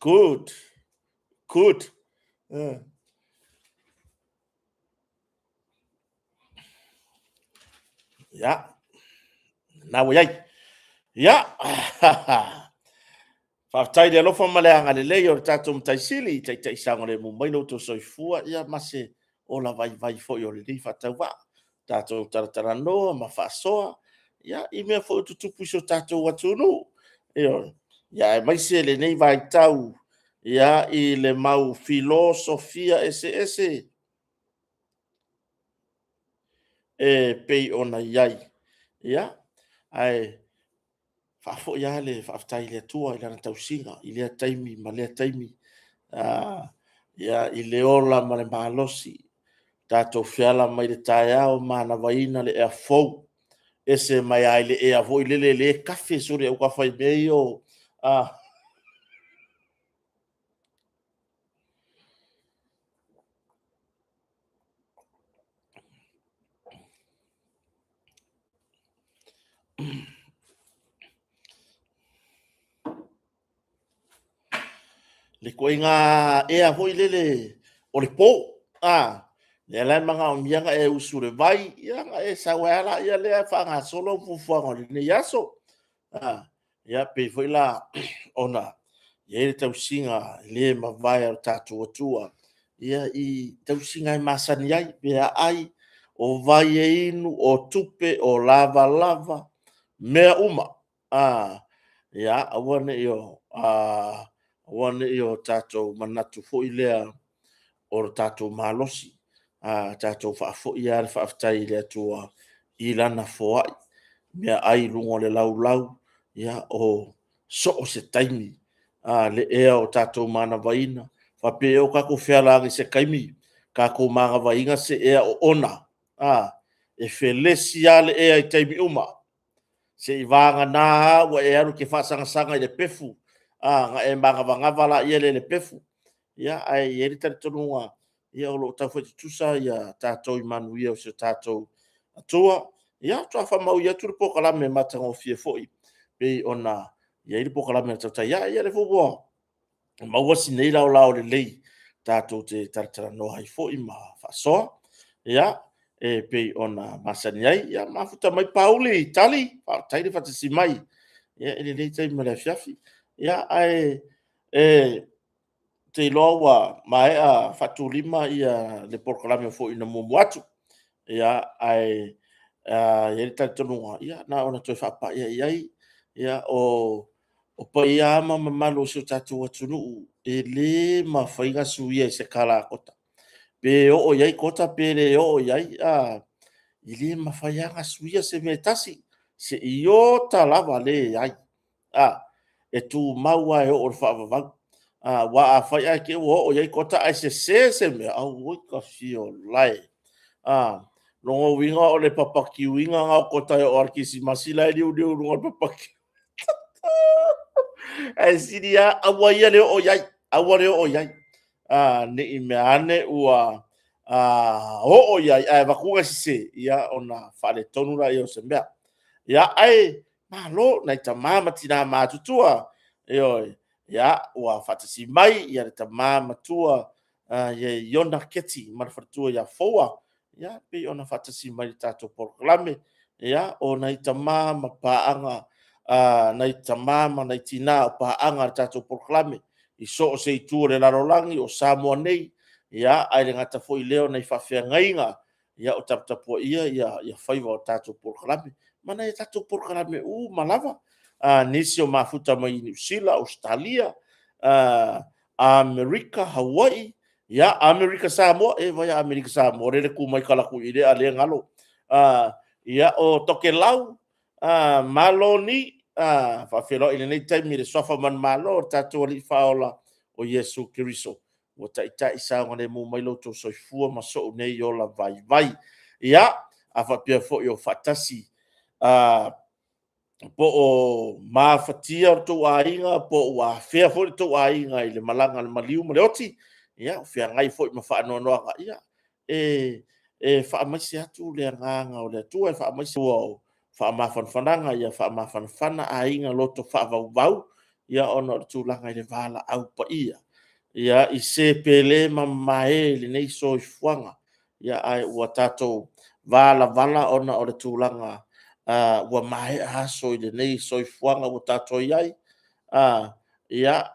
Good. Good. Ia. Na ua iai. Ia. Faafetai le alofa ma le agalelei o le tatou Matai Sili i taitai saogalemu mai lo outou soifua ia ma se ola vaivai foi o lenei faatauvaa. Tatou talatalanoa ma faasoa ia, i mea foi o tutupu i si o tatou atunuu. Ioe. Ia, aemaise lenei vaitau ia, i le mau filosofia eseese e pei ona i ai. Ia, ae faafoi lava le faafetai i le Atua i Lana tausiga i lea taimi ma lea taimi, ia, i le ola ma le malosi, tatou feala mai le taeao manavaina le ea fou, ese mai lava i le ea foi lele lea e kafe solo e autafa i mea ia o... le ituaiga ea foi lele o le po, a, lea la e manaomia ona e usu i le vai, ia ona e sau ai lava lea faagasolo au fuafuaga o lenei aso. Ia, pei foi la ona i ai le tausiga le mavae a lo tatou Atua i tausiga e masani ai, meaai, o vai e inu, o tupe, o lavalava, mea uma. Ia, aua ne i o tatou manatu foi lea o le tatou malosi, a tatou faafoi lava le faafetai i le Atua i Lana foai meaai i luga o le laulau, ia, o so o se taimi le ea o tatou manavaina. Faapea ea o tatou feala ane i se taimi tatou manavaina se ea oona, e felesi lava le ea i taimi uma, seiavagana ua e alu e te faasagasaga i le pefu ona e manavanava lea i le pefu. Ae i ai le talitonuga o lo o taufai tutusa tatou i manuia o si o tatou Atua. Ia faatoa faamaui atu le polokalame matagofie foi e pei ona i ai le polokalame a le Tautai Ae. Ia o lea foi ua maua si nei laolao lelei tatou te talatalanoa ai foi ma faasoa e pei ona masani ai. Ia mafuta mai Paauli Tali, faafetai le faatasi mai i lenei taimi o le afiafi. Ae ou te iloa ua maea faatulima le polokalame foi na muamua atu. Ae i ai le talitonuga, na ona toe faapai lava i ai, o paia lava ma mamalu o si o tatou atunuu, e le mafai ona suia e se tala a Kota. Pe oo i ai Kota pe le oo i ai, e le mafai lava ona suia se mea e tasi, seia lava le leai. E tumau lava e oo i le faavavau. Aua afai ae te i ua oo i ai Kota ae sese se mea, auoi ta fiola e. O lona uiga o le papatiuina lena o Kota e oo lava i le Kerisimasi o la e liuliu i luga o le papatiu. Ae sili lava aua ia le oo i ai, aua le oo i ai, ne i meaane ua oo i ai ae avatu le sese, ia ona faaletonu lea o se mea. Ae malo i nai tama ma tina matutua, ioe, ua faatasi mai le tama matua ia Iona Keti ma le faletua ia Foua, e pei ona faatasi mai i le tatou polokalame. O nai tama ma nai tina o paaga i le tatou polokalame i so o se itu o le lalolagi, o Samoa nei, ae le gata foi i lea o nai faafeagaiga o taputapuaia faiva o le tatou polokalame, ma nai a tatou polokalame uma lava. Nisi o mafuta mai Niu Sila, Ausetalia, Amerika, Hawaii, Amerika Samoa. E vaai a Amerika Samoa lele e tu mai tala atu i i, a o lea e galo. Ia, o Tokelau, Maloni, faafeiloai i lenei taimi i le suafa manumalo o le tatou Alii Faaola o Iesu Keriso ua taitai saogalemu mai lo outou soifua ma sou nei ola vaivai. Ia, a faapea foi o faatasi po o mafatia lo outou aiga po o ua afea foi lo outou aiga i le malaga a le maliu ma le oti, ia, o feagai foi ma faanoanoaga, ia, e faamaise atu le agaga o le Atua, e faamaise faamafanafanaga, ia faamafanafana aiga loto faavauvau. Ia ona o le tulaga i le valaau paia, ia i se pele ma mamae i lenei soifuaga. Ia ae ua tatou valavala ona o le tulaga ua maea aso i lenei soifuaga ua tatou i ai, ia,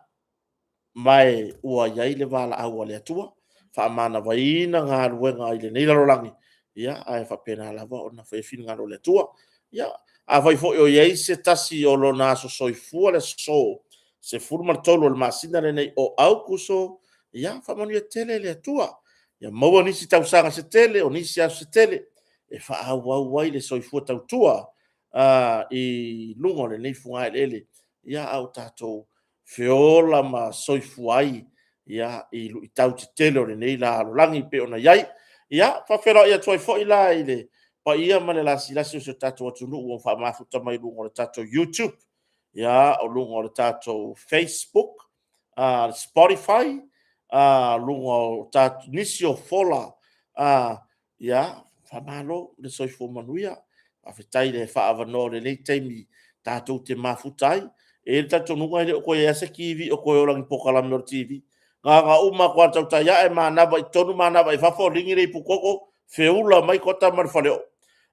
ma ua i ai le valaau a le Atua, faamanavaina galuega i lenei lalolagi, ia ae faapena lava ona fai finagalo o le Atua. Ia, afai foi o i ai se tasi o lona aso soifua le aso 13 o le masina lenei o Aokuso, ia faamanuia tele le Atua. Ia maua nisi tausaga se tele, o nisi aso se tele e faaauau ai le soifua tautua i luga o lenei fogaeleele, ia a o tatou feola ma soifua ai i luitau tetele o lenei lalolagi e pei ona i ai. Ia, e faafeiloai atu ai foi la i le paia ma le lasilasi o si o tatou atunuu ua faamafuta mai i luga o le tatou YouTube, o luga o le tatou Facebook, Spotify, luga o nisi o fola. Ia, faamalo le soifua manuia. Faafetai le faaavanoa o lenei taimi tatou te mafuta ai. E i ai le talitonuga e le o toe i ai lava se TV o toe ola i ni polokalame o le TV. Na ona uma atu lava o le tautai ae, manava i totonu manava i fafo, ligi le iputoto, feula mai tota ma le faleoo.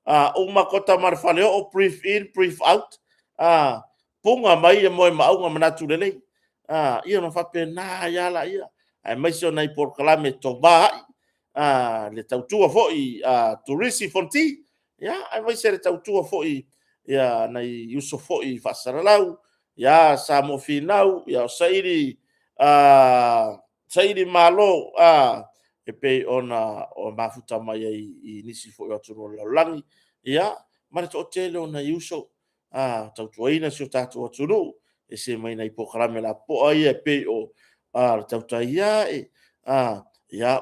A uma tota ma le faleoo, breathe in, breathe out, puna mai le moe maauga manatu lelei. Ia ona faapena ai lava lea, aemaise o nai polokalame tovai, le tautua foi a Turisi Fonoti, aemaise le tautua foi a nai uso foi i faasalalau, ia Samoa Finau, o Saili Malo e pei ona mafuta mai ai i nisi foi o atunuu o le lalolagi, ia ma le toatele o nai uso e tautuaina si o tatou atunuu, e ese mai nai polokalame lapopoa ia e pei o le Tautai Ae,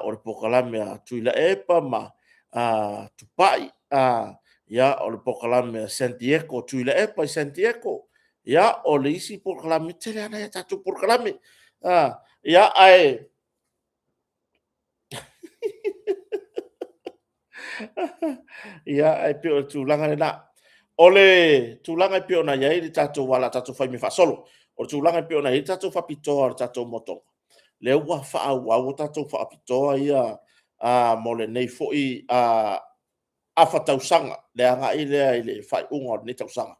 o le polokalame a Tuilaepa ma Tupai, o le polokalame a San Diego, Tuilaepa i San Diego. Ia, o le isi polokalame, e tele lava nai a tatou polokalame. Ae pei o le tulaga lena. O le tulaga e pei ona i ai le tatou aua o le a tatou faimea faasolo. O le tulaga e pei ona i ai le tatou faapitoa o le tatou motoga, lea ua faaauau tatou faapitoa ia mo lenei foi afa tausaga, le agai lea i le faaiuga o lenei tausaga.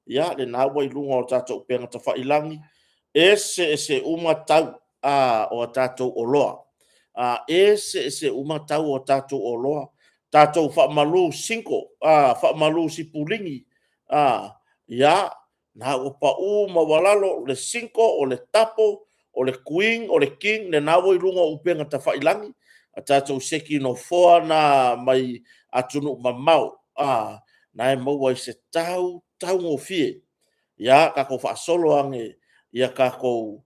Ia, lena ua i luga o tatou upega tafailagi, e eseese uma tau o a tatou oloa, e eseese uma tau o a tatou oloa, tatou faamalu single, faamalu sipulini, ia, lena ua pau maualalo le single, o le tapo, o le queen, o le king, lena ua i luga o upega tafailagi a tatou seki nofoa na mai atunuu mamao, na e maua i se tau taugofie. Ia tatou faasolo ane i tatou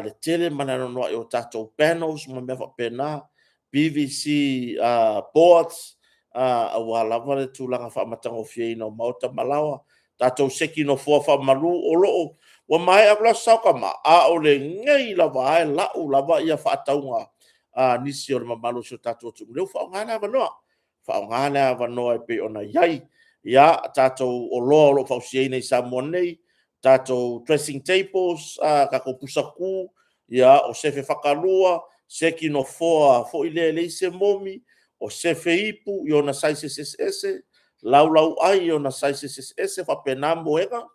le tele ma le anoanoai o tatou panels ma mea faapena, PVC boards, aua lava le tulaga faamatagofieina o maota ma laoa. Tatou seki nofoa faamalu o lo o ua maea atu le Aso Sa o tama, a o lenei lava e lau lava faatauga a nisi o le mamalu o si o tatou atunuu, o lea ua faaaoga le avanoa, faaaoga le avanoa e pei ona i ai. Ia, tatou oloa o lo o fausiaina i Samoa nei, tatou dressing tables, tatou pusaku, o sefe fakalua, seki nofoa foi lea e leai se momi, o sefe ipu i ona sizes eseese, laulauai i ona sizes eseese faapena moega.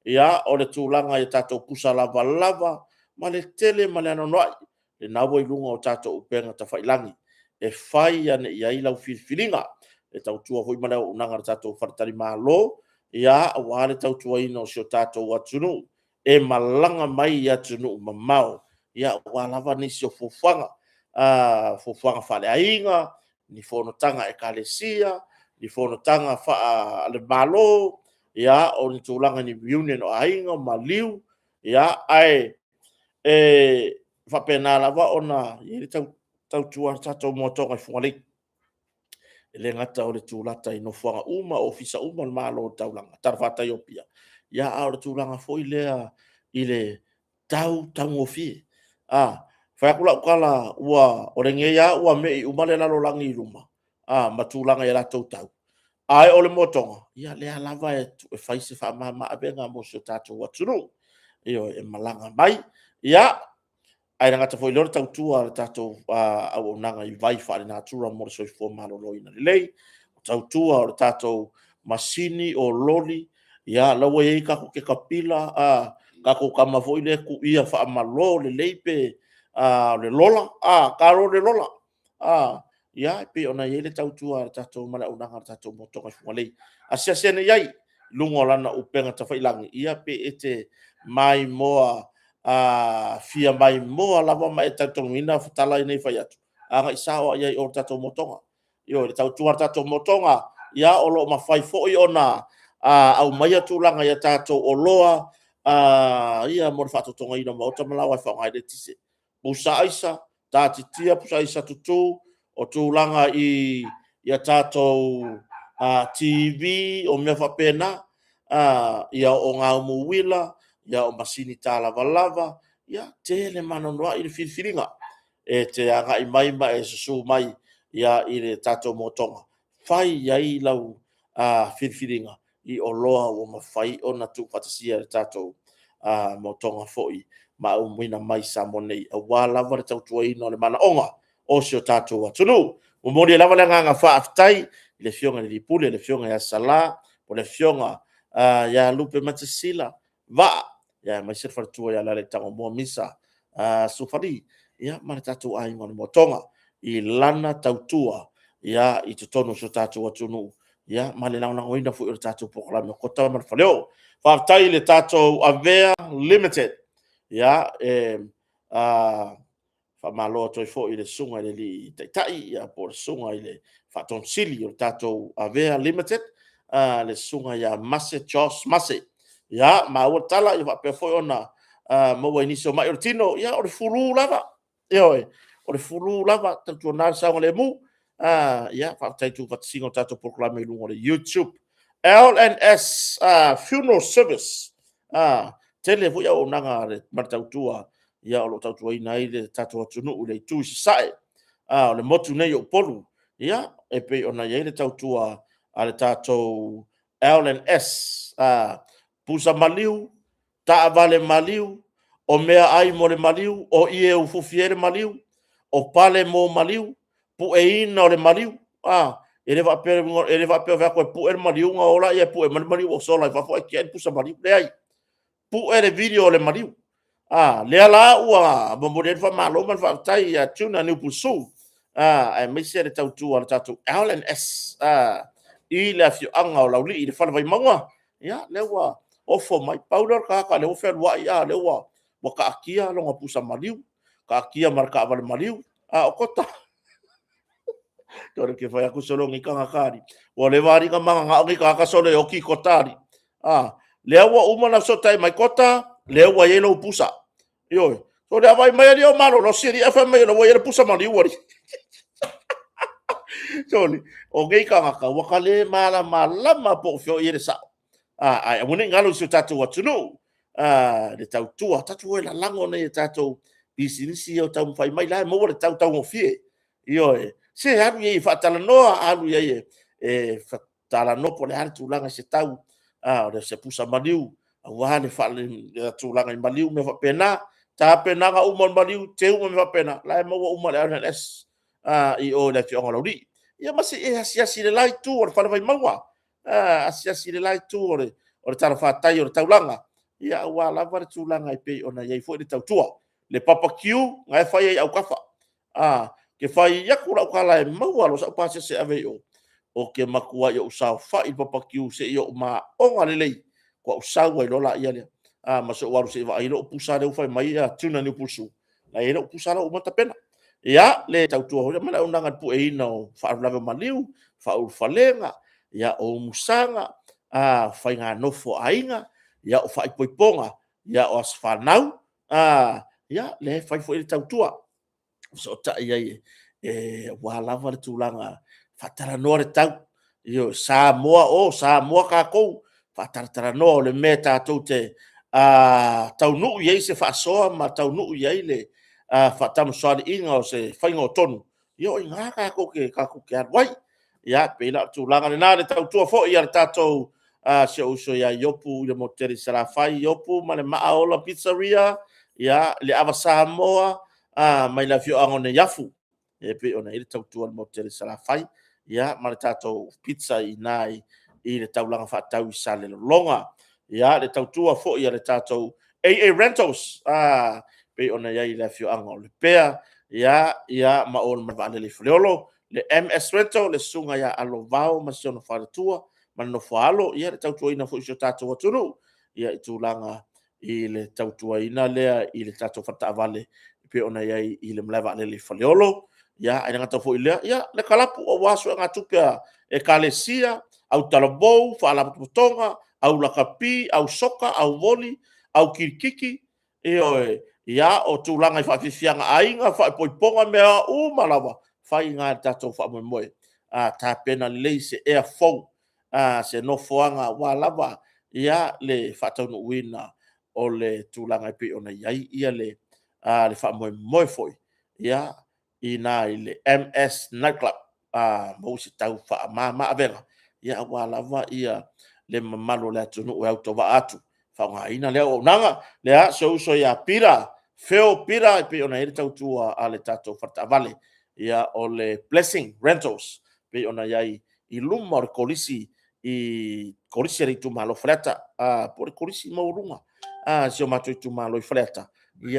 Ia, o le tulaga i tatou pusa lavalava ma le tele ma le anoanoai. Lena ua i luga o tatou upega tafailagi e fai ane i ai lau filifiliga. E tautua foi ma le auaunaga a le tatou faletalimalo, aua le tautuaina o si o tatou atunuu e malaga mai i atunuu mamao, aua lava nisi o fuafuaga, fuafuaga faaleaiga, ni fonotaga a Ekalesia, ni fonotaga faale-Malo, o ni tulaga i ni reunion o aiga, o maliu, ae faapena lava ona i ai le tautua a le tatou motoga i Fugalei. E le gata o le tulata i nofoaga uma, ofisa uma o le Malo i le taulaga, talafatai o Apia, a o le tulaga foi lea i le tau taugofie. E fai atu lau tala, o lenei lava ua mei uma le lalolagi i luma ma tulaga i a latou tau, ae o le motoga, ia o lea lava e fai se faamama avega mo si o tatou atunuu. Ioe, e malaga mai. Ia, ae le gata foi i lea o le tautua a le tatou auaunaga i vai faalenatura mo le soifua maloloina lelei, tautua o le tatou masini o loli, ia la ua i ai tatou ketapila, tatou tama foi lea e tuia faamalo lelei pe o le lola, talo le lola. Ia, e pei ona i ai le tautua a le tatou ma le auaunaga a le tatou motoga i Fugalei. Asiasi ane i ai i luga o lana upega tafailagi, ia pe e te maimoa fia maimoa lava ma e talitonuina tala nei e fai atu, agai sao lava i ai i o i le tatou motoga. Ioe, le tautua a le tatou motoga, ia o lo o mafai foi ona aumaia tulaga i a tatou oloa ia mo le faatotogaina o maota ma laoa e faaaoga ai le eletise. Pusa aisa, taatitia pusa aisa tutu, o tulaga i a tatou TV o mea faapena, ia o ogaumu uila, o masini talavalava, ia tele ma anoanoai le filifiliga e te agai mai ma e susu mai i le tatou motoga, fai i ai lau filifiliga i oloa ua mafai ona tuufaatasia e le tatou motoga foi ma aumaia mai i Samoa nei, aua lava le tautuaina o le manaoga o si o tatou atunuu. E momoli ai lava le agaga faafetai i le Afioga i le Pule, le Afioga ia Sala, o le Afioga ia Lupematasila Vaa, aemaise le faletua ia Lealaimatagomua Misa Sufali ma le tatou aiga o le Motoga i lana tautua i totonu o si o tatou atunuu ma le lagolagoina foi o le tatou polokalame o Kota ma le Faleoo. Faafetai i le tatou Avea Limited. E faamalo atu ai foi i le Susuga i le alii Taitai po o le Susuga i le Faatonusili o le tatou Avea Limited, le Susuga ia Mase Josh Mase. Ia, maua le tala ua faapea foi ona maua i nisi o mai o le tino, ia o le flu lava. Ioe, o le flu lava, tautuana le saogalemu. Ia faafetai i le tuufaatasiga o le tatou polokalame i luga o le YouTube. LNS Funeral Service, tele foi auaunaga ma le tautua o lo o tautuaina ai le tatou atunuu i le itu i Sasae, o le motu nei o Upolu, ia, e pei ona i ai le tautua a le tatou LNS, pusa maliu, taavale maliu, o meaai mo le maliu, o ie e ufiufi ai le maliu, o pale mo maliu, pueina o le maliu. E le faapea e fai atu e pue le maliu ona o lea e pue mai le maliu ua sola i fafo ae tiai le pusa maliu. Leai, pue le vili o le maliu. Lea la ua momoli ai le faamalo ma le faafetai ia Tuna Niupuisu, aemaise le tautua a le tatou LNS i le afioaga o Laulii i le Fale Vaimauga. Ia, lea ua ofo mai, pau lea o le tagata lea ua fealuai a o lea ua taatia lona pusa maliu, taatia ma le taavale maliu, a o Kota, ou te fai atu, sole, o nei tagata alii, ua leva alii ona mananao nei tagata sole e oti Kota alii. Lea ua uma ona fesootai mai Kota, lea ua i ai lou pusa. Ioe. Sole, a vaai mai alii o malolosi alii, ae fai mai o la ua i ai le pusa maliu alii. Sole, o nei tagata, ua ta le malamalama po o fea o i ai le sao. Ae aua ne i galo i si o tatou atunuu le tautua, tatou o e lalago nai a tatou pisinisi ia o taumafai mai, la e maua le tau taugofie. Ioe. Se alu i ai e faatalanoa, alu i ai e talanoa po o le a le tulaga i se tau o se pusa maliu aua le tulaga i maliu ma mea faapena. Tapenaga uma o le maliu, teuga ma mea faapena, o la e maua uma e le LNS i o i le afioaga o Laulii. Ia ma se i e asiasi i le la itu o le Fale Vaimauga, asiasi i le la itu o le talafatai o le taulaga, aua lava le tulaga e pei ona i ai foi le tautua. Le BBQ, na e fai ai i autafa. Ou te fai atu lau tala e maua loa sau pasese e ave i o, ou te matuai ou saofai i le BBQ seia ou maona lelei, faatoa ou sau ai loa lea, ma si ou alu se i vaai lou pusa lea ua fai mai Tuna Niupuisu, o la e i ai lou pusa la ua uma ona tapena. Ia, le tautua foi lea ma le auaunaga i le pueina o faalavelave o maliu, faaulufalega, o umusaga, faiga nofo a aiga, o faaipoipoga, o aso fanau, ia, lea e fai foi le tautua. Fesootai ai aua lava le tulaga, faatalanoa le tau. Ioe, Samoa o Samoa tatou, faatalatalanoa o le mea tatou te taunuu i ai se faasoa ma taunuu i ai le faatamasoaliiga o se faiga o tonu, ia o i ina tatou te alu ai. Ia, pei la o le tulaga lena i le tautua foi a le tatou si ou uso ia Iopu i le motu tele i Salafai, Iopu ma le Maaola Pizzeria, ia, le Ava Samoa, mai le afioaga o Neiafu, e pei ona i ai le tautua i le motu tele i Salafai, ia, ma le tatou pizza i ina i le taulaga faatau i Salelologa. Ia, le tautua foi a le tatou AA Rentals, pei ona i ai i le afioaga o Lepea, ia, ma o ma le vaalele i Faleolo, le MS Rental, le susuga ia Alovao ma si ona faletua ma le nofo a alo, ia le tautuaina foi o si o tatou atunuu, ia, i tulaga i le tautuaina lea i le tatou faletaavale e pei ona i ai i le malae vaalele i Faleolo. Ia, ae le gata foi i lea, ia, le kalapu aua suegatupe a Ekalesia, autalavou, faalapotopotoga, au lakapi, au soka, au voli, au kirikiti, ioe, ia, o tulaga i faafiafiaga a aiga, faaipoipoga, mea uma lava, fai lena i le tatou faamoemoe. Tapena lelei se ea fou, se nofoaga aua lava le faataunuuina o le tulaga e pei ona i ai le faamoemoe foi i ina i le MS Night Club, maua se tau faamama avega aua lava le mamalu o le atunuu e autovaa atu e faaaogaina lea auaunaga. Ia, si ou uso ia Pira, Feo Pira e pei ona i ai le tautua a le tatou faletaavale, o le Blessing Rentals, e pei ona i ai i luma o le Kolisi a le itumalo o Faleata, po o le Kolisi maualuga a si o matou itumalo i Faleata,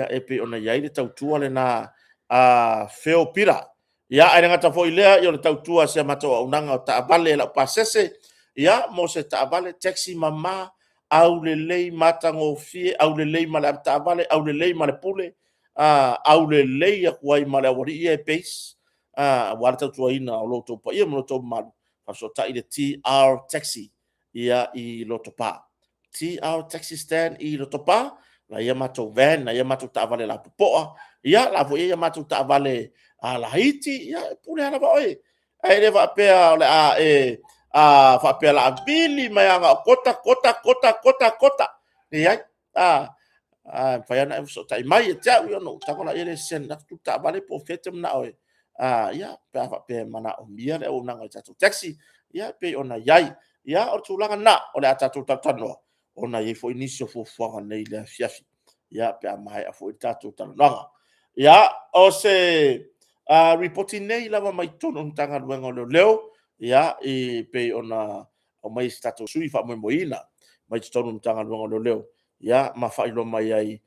e pei ona i ai le tautua lena a Feo Pira. Ia, ae le gata foi i lea o le tautua a si a matou auaunaga o taavale laupasese, ia, mo se taavale, taxi mama, aulelei matagofie, aulelei ma le avetaavale, aulelei ma le pule, aulelei atu ai ma le aualii ia e base, aua le tautuaina o lo outou paia ma lo outou mamalu, faafesootai le TR Taxi i Lotopa. TR Taxi Stand i Lotopa, la e i ai a matou van, la e i ai a matou taavale lapopoa, ia la foi e i ai a matou taavale laiti, ia e pule lava oe. Ae le faapea o le a e faapea o le a vili mai lava na o kota, kota, kota, kota, kota. Leai, e mafai lava ona e fesootai mai ia te au, ona ou tago lea e send atu le taavale po o fea e te manao e, pe a faapea e manaomia le auaunaga i tatou taxi, ia pei ona i ai. Ia, o le tulaga lena, o le a tatou talatalanoa, ona e i ai foi nisi o fuafuaga nei i le afiafi, pe a maea foi le tatou talanoaga. Ia, o se lipoti nei lava mai totonu o le Matagaluega o Leoleo, e pei ona aumai e se tatou sui faamoemoeina mai totonu o le Matagaluega o Leoleo, ma faailoa mai ai,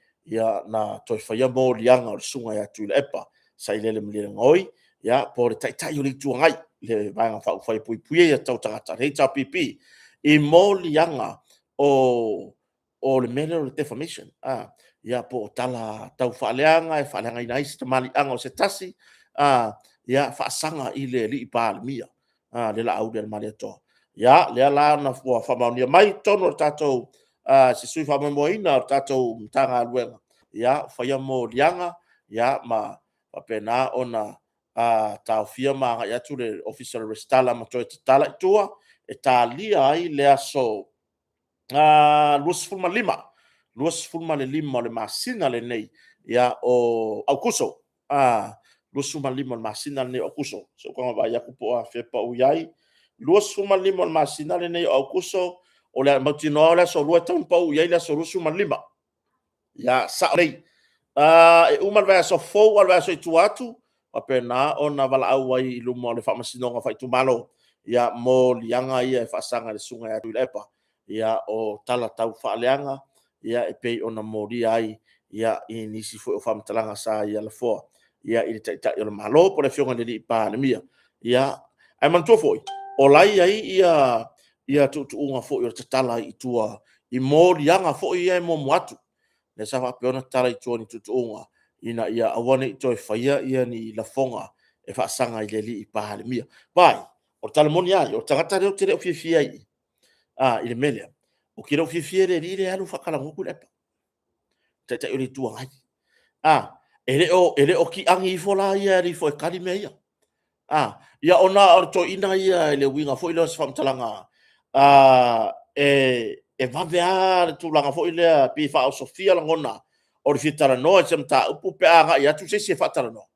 na toe faia moliaga o le susuga ia Tuilaepa Sailele Malielegaoi, po o le Taitai o le Itu Agai, le Vaega Faaupufai e Puipuia Aia Tatau a Tagata, le HRPP, i moliaga o le mea lea o le defamation, po o tala taufaaleaga e faaleagaina ai se tamaliiaga o se tasi, ia faasaga i le Palemia, le Laaulialemalietoa. Ia, lea la ua faamaonia mai i totonu o le tatou, se sui faamoemoeina o le tatou Matagaluega, ua faia moliaga ma faapena ona taofia ma agai atu le Ofisa o le Resitala ma toe tatala i tua e talia ai le aso 25, 25 o le masina lenei o Aokuso. 25 o le masina lenei o Aokuso. Se i ou tago e vaai atu po o afea e pau i ai. 25 o le masina lenei o Aokuso, o le a mautinoa o le aso Lua e tatau ona pau i ai le aso 25. Ia sao lelei. E uma le vaiaso fou a o le vaiaso i tua atu, faapena ona valaau ai i luma o le faamasinoga faaitumalo moliaga ia e faasaga i le susuga ia Tuilaepa, o tala taufaaleaga e pei ona molia ai i nisi foi o faamatalaga sa ia lafoa i le Taitai o le Malo po o le Afioga i le Palemia. Ae manatua foi, o la e i ai tuutuuga foi o le tatala i tua i moliaga foi ia e muamua atu, lea sa faapea ona tatala i tua i ni tuutuuga ina ia aua ne i toe faia ni lafoga e faasaga i le Palemia. Vaai, o le tala moni lava ia, o le tagata lea ou te le o fiafia ai i i le mea lea, ou te le o fiafia i le alii lea e alu faatalanoa Tuilaepa, le Taitai o le Itu Agai. E le o tiagi ifo la ia e alu ifo e tali mea ia. Ia ona o le toeaina ia i le uiga foi lea o se faamatalaga, e vave lava le tulaga foi lea pei e faaosofia lagona o le fia talanoa i se mataupu pe a agai atu se isi e faatalanoa.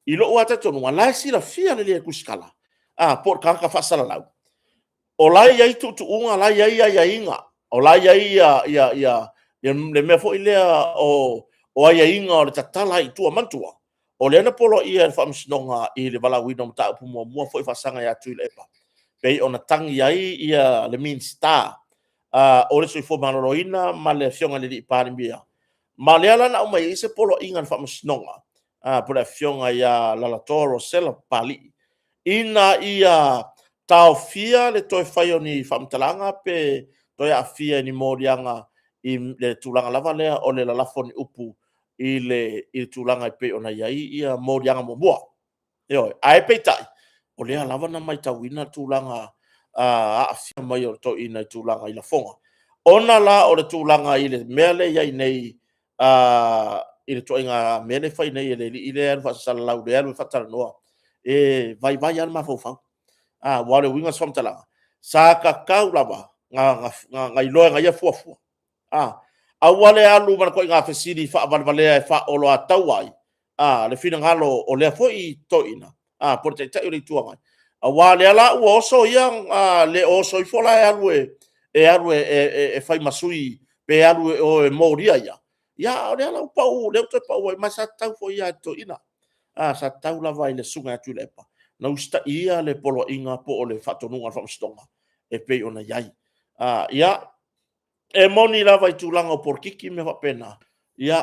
I lou lava talitonuga, o la e silafia lelei e Tusitala po o le tagata faasalalau. O la e i ai tuutuuga, o la e i ai aiaiga, o la e i ai le mea foi lea o aiaiga o le tatala ai i tua. Manatua, o lea na poloaia e le Faamasinoga i le valaauina o mataupu muamua foi faasaga ia Tuilaepa, pei ona tagi ai le Minisita o le Soifua Maloloina ma le Afioga i le Palemia, ma o lea la na aumai ai se poloaiga a le Faamasinoga, po o le Afioga ia Lalotoa Rosella Papalii, ina ia taofia le toe faia o ni faamatalaga pe toe aafia i ni moliaga i le tulaga lava lea o le lalafo o ni upu i le tulaga e pei ona i ai moliaga muamua. Ioe. Ae peitai, o lea lava na matauina le tulaga aafia mai o le toeaina i tulaga i lafoga. Ona la o le tulaga i le mea lea e i ai nei i le ituaiga mea lea e fai nei e le alii lea e alu faasalalau, lea e alu e faatalanoa, e vaivai lava le mafaufau. Aua o le uiga o se faamatalaga, sa tatau lava ona iloa e ia fuafua, aua le alu ma le ituaiga fesili faavalevalea e faaoloataua ai le finagalo o lea foi toeaina po o le Taitai o le Itu Agai. Aua o lea la ua oso ia, le oso ifo la e alu e fai ma sui pe alu i o e molia ia, a o lea la ua pau, lea ua toe pau ai. Ma e sa tatau foi lava i le toeaina, sa tatau lava i le Susuga ia Tuilaepa ona usitaia le poloaiga po o le faatonuga a le Faamasinoga e pei ona i ai. Ia, e moni lava i tulaga o polokiki ma mea faapena,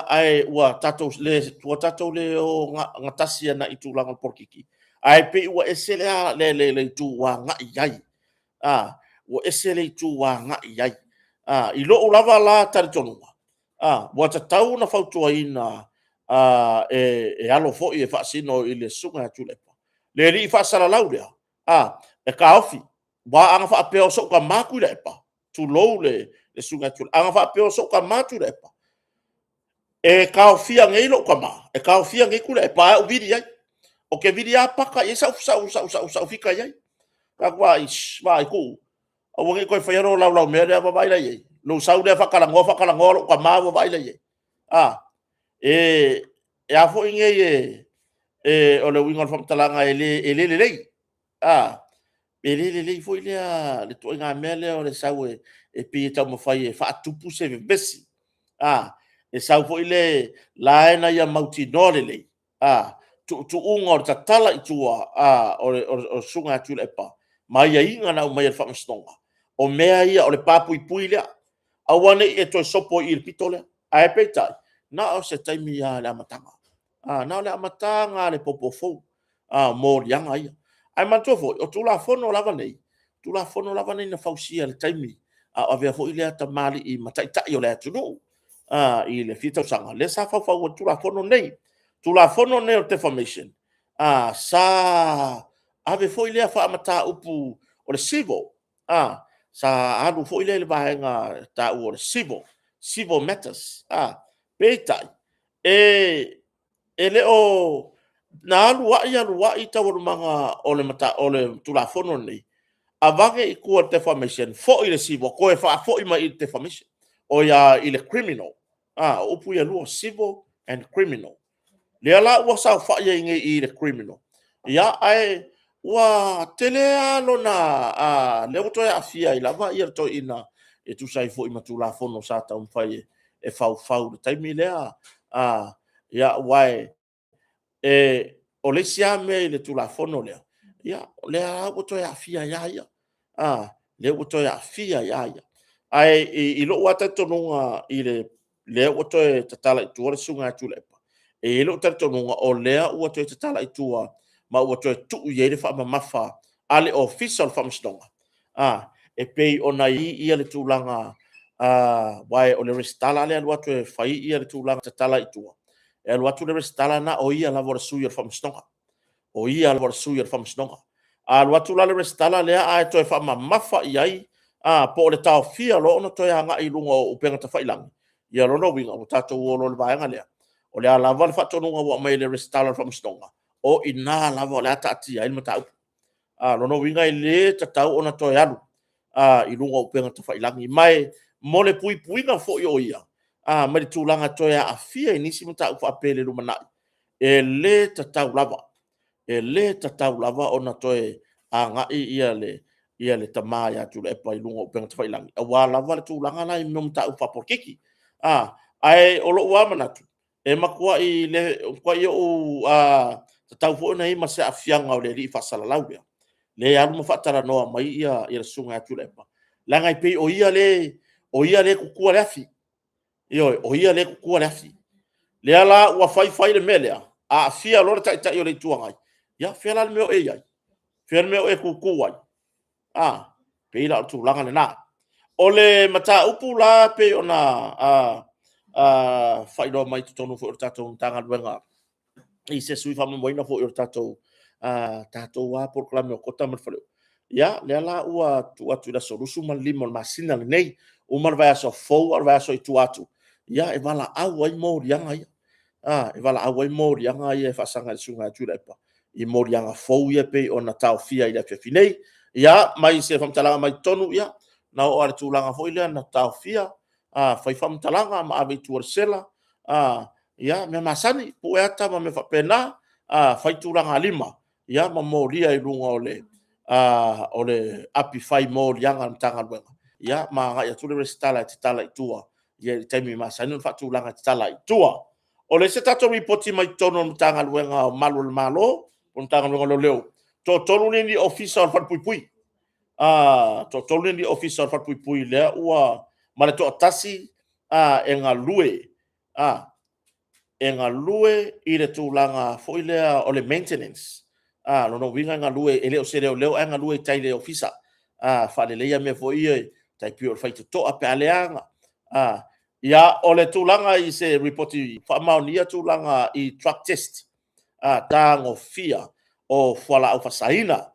ae ua tatou le o gatasi agai i tulaga o polokiki, ae pei ua ese le itu ua agai i ai, ua ese le itu ua agai i ai. I lou lava la talitonuga, ua tatau ona fautuaina e alo foi e faasino i le Susuga ia Tuilaepa le alii faasalalau lea, e taofi. Aua ana faapea o sou tama Tuilaepa, tulou le susuga ia Tuilaepa, ana faapea o sou tama Tuilaepa, e taofia nei lou tama, e taofia nei Tuilaepa ae ou vili i ai. Ou te vili lava paka i ai sau fika i ai. Ou fai atu, sh vaai Tuuu, aua ne i toe faia lou laulaumea lea, vaai la i ai? Lou sau lea faatalanoa faatalanoa lou tama ua vaai la i ai? E a foi nei o le uiga o le faamatalaga e le lelei. E le lelei foi lea ituaiga mea lea o le sau e pei e taumafai e faatupu se vevesi. E sau foi le la na ia mautinoa lelei tuutuuga o le tatala i tua o le Susuga ia Tuilaepa ma aiaiga na aumai e le Faamasinoga, o mea ia o le pa puipui lea, aua ne i e toe sopo i i i le pito lea. Ae peitai, na o se taimi lava i le amataga, na o le amataga lava o le popo fou o moliaga ia. Ae manatua foi, o Tulafono lava nei, o Tulafono lava nei na fausia i le taimi a o avea foi lea tamalii ma taitai o le atunuu i le fia tausaga, lea sa faufau ai Tulafono nei. O Tulafono nei o le Defamation, sa ave foi lea faamataupu o le civil, sa alu foi lea i le vaega e taua o le civil matters. Peitai, e le o... na alu ai alu ai taualumaga o le Tulafono lenei, avane i tua i le defamation, foi i le civil, toe faafoi mai i le defamation, oi le criminal. O upu ia e lua, civil and criminal. Lea la ua saofai ai nei i le criminal, ae ua tele lava lona... lea ua toe aafia ai lava le toeaina e tusa ai foi ma Tulafono sa taumafai e faufau i le taimi lea. Aua o le isi lava mea i le Tulafono lea, o lea lava ua toe aafia ai lava ia, lea ua toe aafia ai lava ia. Ae i lou lava talitonuga i lea ua toe tatala i tua le Susuga ia Tuilaepa, e i ai lou talitonuga o lea ua toe tatala i tua ma ua toe tuu i ai le faamamafa a le Ofisa o le Faamasinoga, e pei ona i ai le tulaga, aua o le resitala lea e alu atu e fai le tulaga tatala i tua, e alu atu le resitala na o ia lava o le sui o le Faamasinoga, o ia lava o le sui o le Faamasinoga. A alu atu la le resitala lea ae toe faamamafa i ai po o le taofia loa ona toe agai i luga o upega tafailagi, ia o lona uiga, ua tatou o loa i le vaega lea, o le a lava le faatonuga ua aumai e le resitala o le Faamasinoga, o i ina lava o le a taatia ai le mataupu. O lona uiga e le tatau ona toe alu i luga o upega tafailagi. Ma mo le puipuiga foi o ia mai le tulaga e toe aafia i nisi mataupu faapea i le lumanai, e le tatau lava, e le tatau lava ona toe agai le ia le tama ia Tuilaepa i luga o upega tafailagi, aua lava le tulaga la i mea o mataupu faapolokiki. Ae o lou lava manatu, e matuai le, matuai ou tatau foi ona i ai ma se aafiaga o le alii faasalalau lea, lea e alu ma faatalanoa mai le susuga ia Tuilaepa, leaga e pei o ia lea e tutua le afi. Ioe, o ia lea e tutua le afi. Lea la ua fai fai le mea lea, aafia loa le Taitai o le Itu Agai, ia o fea la le mea o e i ai? O fea le mea o e tutu ai? A, pei la o le tulaga lena. O le mataupu la pei ona faailoa mai i totonu foi o le tatou Matagaluega i se sui faamoemoeina foi o le tatou lava polokalame o Kota ma le Faleula, ia, lea la ua tuu atu i le aso 25 o le masina lenei, uma le vaiaso fou a o le vaiaso i tua atu, ia, e valaau ai moliaga ia, e valaau ai moliaga ia e faasaga i le Susuga ia Tuilaepa i moliaga fou ia pei ona taofia i le afiafi nei. Ia, ma i se faamatalaga mai totonu, ia, na oo lava i le tulaga foi lea na taofia, fai faamatalaga ma ave i tua i le sela, ia, mea masani, pue ata ma mea faapena, fai tulagalima ma molia i luga o le api fai moliaga a le Matagaluega, ia ma agai atu le resitala e tatala i tua i le taimi e masani ona faatulaga e tatala ai i tua. O le isi tatou lipoti mai totonu o le Matagaluega o Malu o le Malo, po o le Matagaluega o Leoleo, toatolu nei ofisa o le Falepuipui, toatolu nei ofisa o le Falepuipui lea ua… ma le toatasi e galue, e galue i le tulaga foi lea o le maintenance. O lona uiga e galue, e le o se leoleo ae galue i tai i le ofisa, faaleleia mea foi ia tai pei o le faitotoa pe a leaga. Ia, o le tulaga i se lipoti faamaonia tulaga i drug test, tagofia o fualaau faasaina,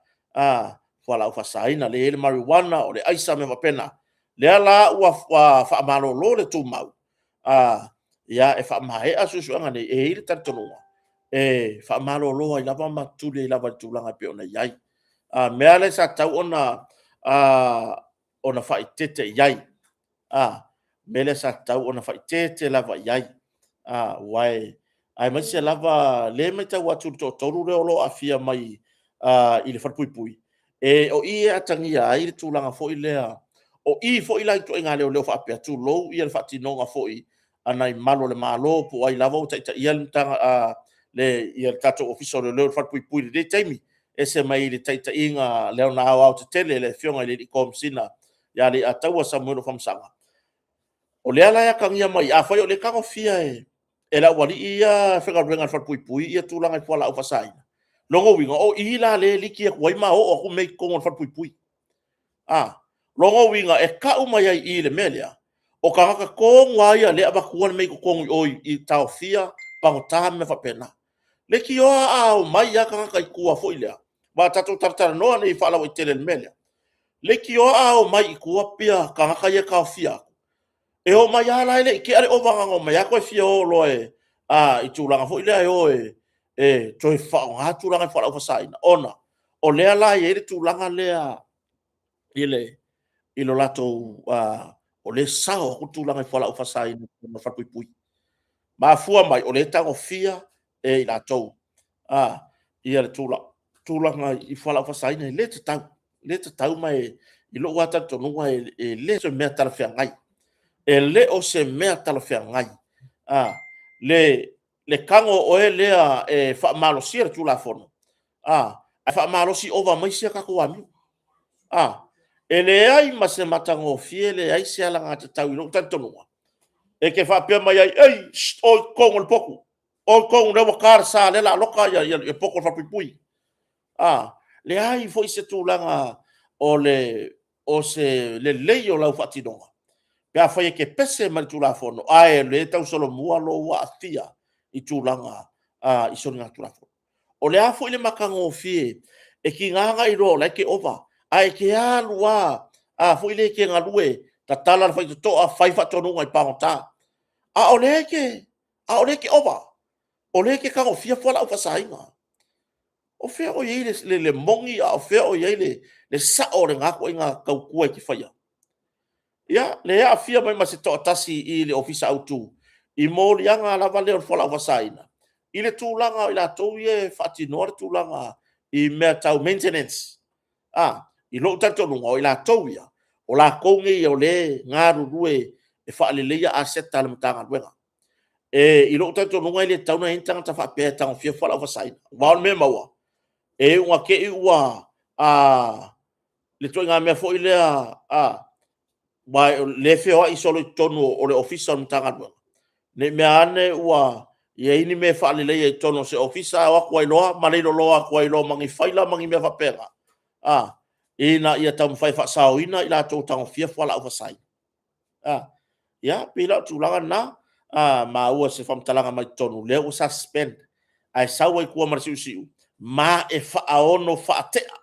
fualaau faasaina lea e i ai le marijuana, o le aisa ma mea faapena. Lea la ua faamalolo le tumau, e faamaea suesuega nei, e i ai le talitonuga, e faamalolo ai lava ma tuli ai lava i le tulaga e pei ona i ai. O le mea lea sa tatau ona faaeteete i ai, le mea lea sa tatau ona faaeteete lava i ai, aemaise lava o lea e matau atu i le toatolu lea o lo o aafia mai i le falepuipui, o i e atagia ai le tulaga foi lea, o i foi la i ituaiga leoleo faapea, tulou le faatinoga foi a nai malu o le Malo po o ai lava ua taitaia le tatou Ofisa o Leoleo i le Falepuipui i lenei taimi, ese mai le taitaiga i lona aoaotetele i le Afioga i le Komesina ia Leiataua Samuelu Afamasaga. O lea la e atagia mai i i, afai o lea e tagofia e le aualii ia e faigaluega i le falepuipui ia tulaga i fualaau faasaina, lona uiga, o i la lea e liki atu ai ma oo atu mea i totonu o le falepuipui. O lona uiga e tau mai ai i i le mea lea, o tagata tonu lava ia o lea e avatua le mea i totonu i o i taofia pagota ma mea faapena. Leitioa a omai lava tagata i tua foi lea, aua a tatou talatalanoa nei faalauaitele i le mea lea, leitioa a omai i tua tagata ia e taofia atu, e omai lava la e le i tea le ova na ona omai lava toe fia o loa i tulaga foi lea e o e toe faaaoga tulaga i fualaau faasaina, ona o lea la e i ai le tulaga lea i lo latou… o lea e sao atu le tulaga i fualaau faasaina i totonu o le falepuipui. Mafua mai, o lea e tagofia e i latou le tulaga i fualaau faasaina. E le tatau, e le tatau ma i lou lava talitonuga e le o se mea talafeagai. E le o se mea talafeagai le tago o oe lea e faamalosia le Tulafono, ae faamalosi ova ma isi a tatou amio. E leai ma se matagofie, leai se alagatatau i lou talitonuga, e te faapea mai ai, ei, o i totonu o le potu, o i totonu o lea ua ta le sa o lea o le a loka le potu o le falepuipui. Leai foi se tulaga o se lelei o lau faatinoga pe afai e te pese mai le Tulafono, a o lea e tausolomua lou aafia i tulaga i soligatulafono. O le a foi le matagofie, e tiga ona e iloa o la e te ova, ae e te alu lava foi lea e te galue, tatala le faitotoa, fai faatonuga i pagota, a o lea e te ova, o lea e te tagofia fualaau faasaina. O fea o i ai le moni a o fea o i ai le sao o lena ituaiga tautua e te faia? Ia, lea e aafia mai ma se toatasi i le Ofisa Autu i moliaga lava lea o le fualaau faasaina, i le tulaga o i latou ia e faatinoa le tulaga i mea tau maintenance. I lou talitonuga, o i latou ia, o latou nei o lea e galulue e faaleleia aseta a le Matagaluega. I lou talitonuga e le tatau ona i ai ni tagata faapea e tagofia fualaau faasaina. Aua o le mea e maua, e ui ina te i ua le ituaiga mea foi lea aua o lea e feoai solo i totonu o le Ofisa o le Matagaluega, ne i mea ane ua i ai ni mea e faaleleia i totonu o se Ofisa ae o atu ai loa ma leiloloa atu ai loa ma ni faila ma ni mea faapena, ina ia taumafai e faasaoina i latou o tagofia fualaau faasaina. Ia, pei la o le tulaga lena, maua i se faamatalaga mai totonu, lea ua suspend ae sau ai tua ma le siusiu ma e faaono faatea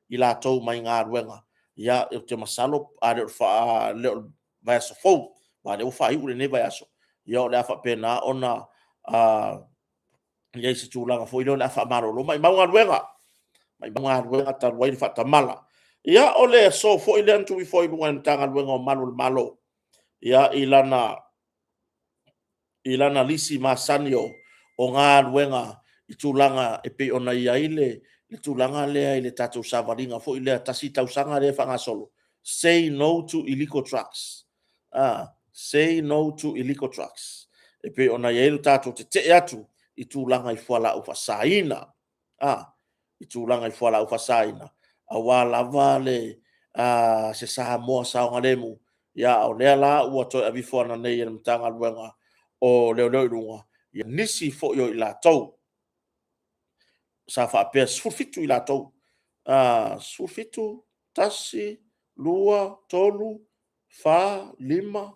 i latou mai galuega. Ia, ou te masalo a le o le vaiaso fou, aua o lea ua faaiu lenei vaiaso, ia o le a faapena ona i ai se tulaga foi lea o le a faamalolo. Maumau galuega, maumau galuega talu ai le faatamala. Ia, o le aso foi lea na tuuifo ai i luga e le Matagaluega o Malu o le Malo i lana lisi masani o galuega i tulaga e pei ona i ai le tulaga lea i le tatou savaliga foi lea tasi tausaga lea e faagasolo, Say No to Illegal Drugs. Say No to Illegal Drugs. E pei ona i ai le tatou tetee atu i tulaga i fualaau faasaina, i tulaga i fualaau faasaina, aua lava le se Samoa saogalemu. A o lea la ua toe aveifo nei e le Matagaluega o Leoleo i luga nisi foi o i latou sa faapea, e 17 i latou, 17, 1, 2, 3, 4, 5, 6, 7, 8, 9, 10,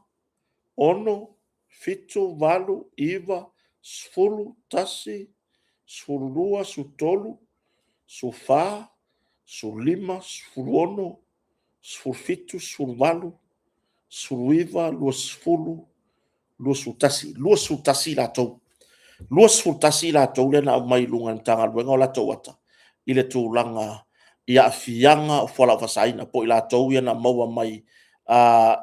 11, 12, 13, 14, 15, 16, 17, 18, 19, 20, 21, 21 i latou. 21 i latou lea na aumai i luga e le Matagaluega o latou ata i le tulaga i aafiaga o fualaau faasaina, po o i latou ia na maua mai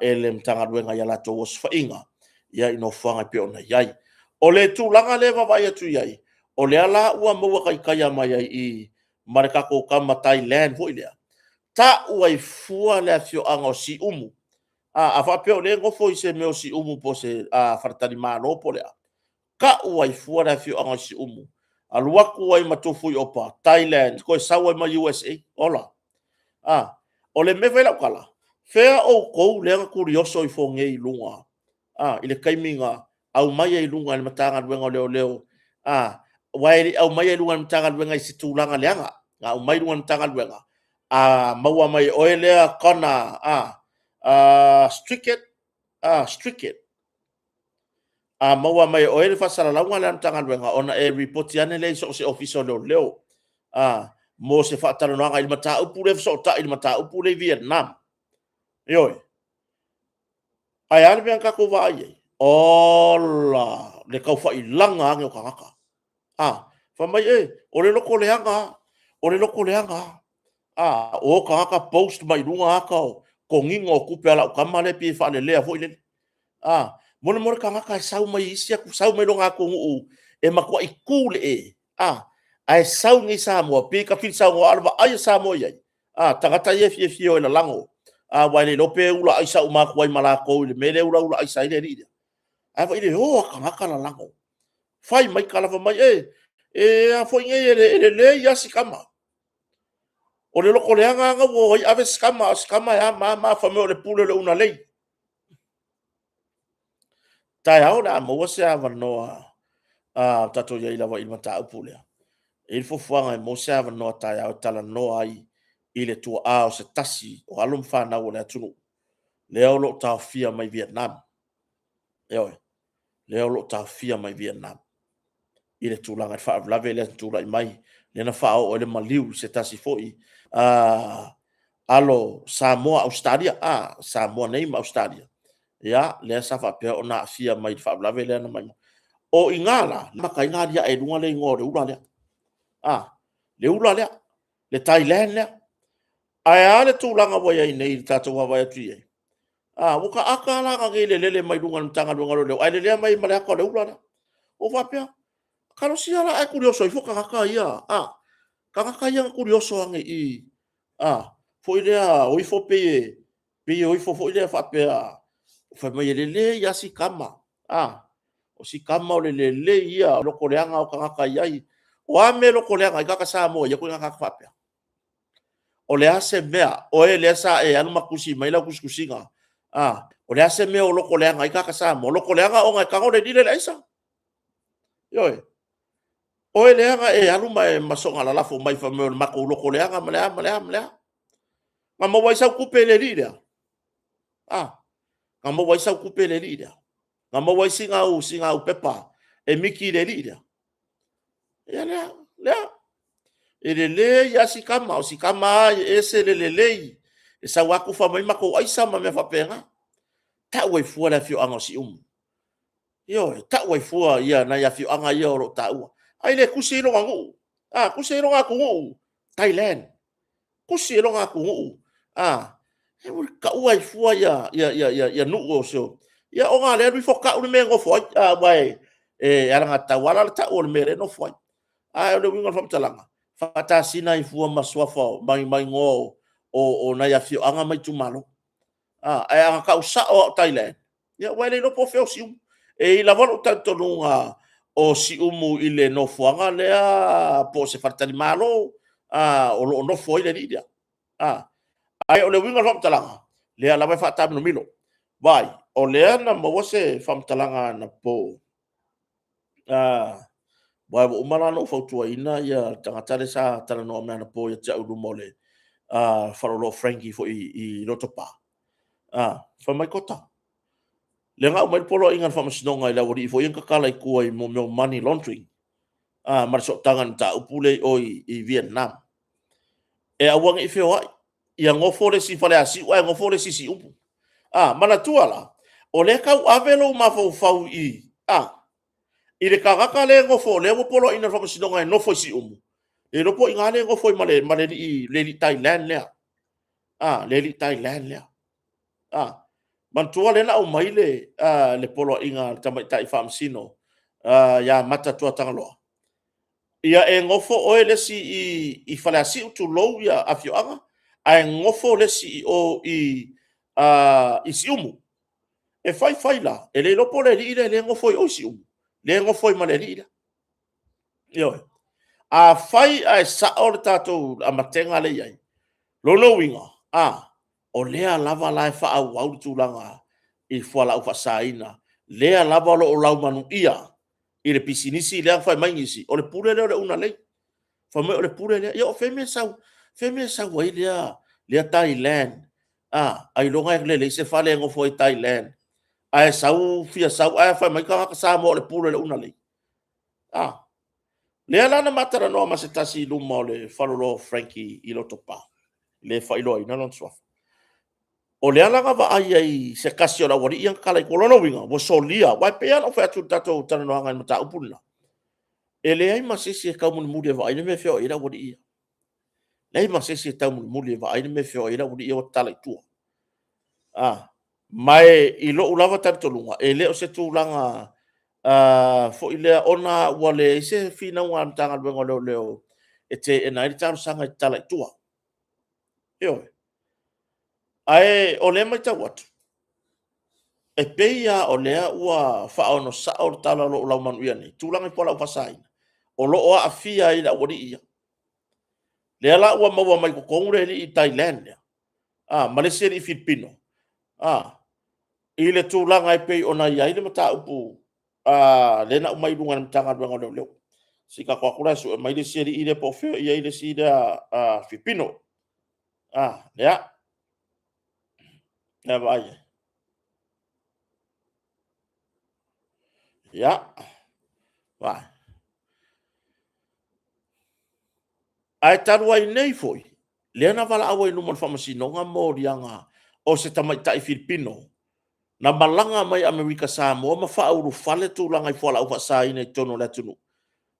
e le Matagaluega i a latou osofaiga i nofoaga e pei ona i ai. O le tulaga lea e vaavaai atu i ai, o lea la ua maua taitaia mai ai i i ma le tatou tama Thailand foi lea, tau ai fua le afioaga o Siumu. A faapea o lea e nofo i se mea o Siumu po o se faletalimalo po o le a, tau ai fua le afioaga o Siumu, alu atu ai ma Tufuiopa, Thailand, toe sau ai ma USA. Ola. O le mea e fai ai lau tala, fea outou lea na tulioso ifo nei i luga i le taimi na aumai ai i luga e le Matagaluega o Leoleo, aua e le i aumaia i luga e le Matagaluega i se tulaga leaga. Na aumai i luga e le Matagaluega, a maua mai e oe lea tama stricket, a maua mai e oe le faasalalauga lea a le Matagaluega, ona e lipoti ane lea i so o se Ofisa o Leoleo mo se faatalanoaga i le mataupu lea e fesootai i le mataupu lea i Vietnam. Ioe. Ae a le mea na tatou vaai i ai? Ola, le taufailaga ane o tagata. Fai mai, e, o le loto leaga lava, o le loto leaga lava. O tagata post mai luga ata o toniga o tupe a lau tama lea e pei e faalelea foi lele. Molemole tagata e sau mai isi sau mai lona atunuu e matuai tu i le e, ae sau i inei i Samoa, pei e tafilisaunoa, a o le vaai a Samoa i ai, tagata ia e fiafia e o e lalago, aua e le iloa pe ula aisa uma atu ai ma latou i le mea lea e ulaula aisa ai le alii lea. Ae vaai i le o a tagata lalago, fai mai tala, fai mai, e a foi nei, e lelei lava si tama. O le loto leaga lava lena ua o ai ave si tama, a o si tama e a ma a ma a, fai mai o le pule o le unalei. Taeao o le a maua se avanoa tatou i ai lava i le mataupu lea. E i ai le fuafuaga e maua se avanoa taeao e talanoa ai i le tuaa o se tasi o alo ma fanau a le atunuu lea o lo o taofia mai Vietnam. Ioe, lea o lo o taofia mai Vietnam i le tulaga i le faalavelave lea na tulai mai, lea na faaoo ai le maliu i se tasi foi alo Samoa Ausetalia, Samoa nei ma Ausetalia, ia, lea sa faapea ona aafia mai i le faalavelave lea na aumai. O i ina la, na amata ai ona aliae i luga le igoa o le ula lea, le ula lea, le Thailand lea. Ae a le tulaga ua i ai nei i le tatou vaavaai atu i ai? Ua ta ata la nanei i le lele mai luga o le Matagaluega o Leoleo, ae lelea mai ai ma le ata o le ula lea. Ua ou faapea, talosia la ae tulioso ifo tagata ia, tagata ia na tulioso ane i i. Foi lea o ifo pei e pei e o ifo foi lea faapea fai mai e lelei lava si tama. A, o si tama o le lelei ia o lotoleaga o tagata i ai. O a mea e lotoleaga ai tagata Samoa i ia ituaiga tagata faapea? O le a se mea, oe lea sa e alu ma tusi mai lau tusitusiga, a, o le a se mea o lotoleaga ai tagata Samoa? Lotoleaga ona e tago le lile le aisa. Ioe. Oe lea na e alu ma e soona lalafo mai fai mai o le matou lotoleaga ma le a ma le a ma le a. Na maua ai sau tupe i le alii lea? A, na maua ai sau tupe i le alii lea? Na maua ai sina au pepa e miki i le alii lea? Ia lea, lea. E lelei lava si tama, o si tama lava e ese le lelei, e sau lava tufa mai matou aisa ma mea faapena. Tau ai fua le afioaga o Siumu. Ioe, tau ai fua nai afioaga ia o lo o taua. Ae le tusi ai lona nuu, a, tusi ai lona atunuu, Thailand. Tusi ai lona atunuu, a, taua ai fua ia nuu o si o… Ia ona o lea e alu ifo tau le mea e nofo ai, aua e alagatatau lava la le tau o le mea o lea e nofo ai. Ae o le uiga o le faamatalaga, faatasina ai fua ma suafa ma igoa o nai afioaga ma itumalo. Ae a na tau sao lava o Thailand, ia ua e le iloa po o fea o Siumu. E i ai lava lou talitonuga o Siumu i le nofoaga lea po o se faletalimalo o lo o nofo ai le alii lea. Ae o le uiga o le faamatalaga, o lea lava e faataamilomilo. Vaai, o lea na maua se faamatalaga anapo, aua ua uma la ona ou fautuaina le tagata lea sa talanoa mai anapo ia te au i luma o le faleoloa o Frankie foi i Lotopa, fai mai, Kota, lea na aumai le poloaiga a le Faamasinoga i le aualii foi ia na tatala i tua i mea o money laundering, ma le sootaga i le mataupu lea i o i Vietnam, e aua ne i feoai, ia nofo le isi i Faleasiu ae nofo le isi i Siumu. Manatua la, o lea e tau ave lou mafaufau i i, i le tagata lea e nofo lea ua poloaiina e le Faamasinoga e nofo i Siumu, le iloa po o i ina lea e nofo ai ma le alii Thailand lea, le alii Thailand lea. Manatua lea na aumai le poloaiga a le tamaitai Faamasino ia Mata Tuatagaloa, ia e nofo oe le isi i Faleasiu tulou afioaga, ae nofo le isi i o i Siumu. E fai fai la, e le iloa po o le alii lea e nofo i o i Siumu, lea e nofo ai ma le alii lea. Ioe. Afai ae sao le tatou amatega lea e i ai, lona uiga, o lea lava la e faaauau le tulaga i fualaau faasaina, lea lava o lo o laumanuia i le pisinisi lea na fai mai nisi, o le pule lea o le unalei. Fai mai o le pule lea. Ia o fea e sau ai lea Thailand, ailoga e leai se fale e nofo ai i Thailand, ae sau fia sau ae fai mai tagata Samoa o le pule o le unalei. A! Lea la na ma talanoa ma se tasi i luma o le faleoloa o Frankie i Lotopa, le faailoaina lona suafa. O lea la na vaai ai i se tasi o le aualii ia na tatala i tua. O lona uiga, ua solia. Aua e pei lava ona ou fai atu i le tatou talanoaga i le mataupu lena, e leai ma se isi e taumulimuli e vaai le mea e feoai ai le aualii ia. Leai ma se isi e taumulimuli e vaai le mea e feoai ai le aualii ia ua tatala i tua. Ma i lou lava talitonuga, e le o se tulaga foi lea ona ua leai se finauga a le Matagaluega o Leoleo e teena ai le talosaga e tatala i tua. Ioe. Ae o lea e matau atu, e pei lava o lea ua faaonosao le tala o lo o laumanuia nei, tulaga i fualaau faasaina, o lo o aafia ai le aualii ia. Lea la ua maua mai totonu le alii Thailand lea, ma le isi alii Filipino, i le tulaga e pei ona i ai le mataupu lea na aumai i luga e le Matagaluega o Leoleo. Se i tatou o atu la e sue mai le isi alii lea po o fea o i ai le isi lea Filipino. Lea. Ia vaai i ai. Ia, vaai. Ae talu ai nei foi, lea na valaau ai i luma o le Faamasinoga moliaga o se tamaitai Filipino na malaga mai Amerika Samoa ma faaulufale tulaga i fualaau faasaina i totonu o le atunuu.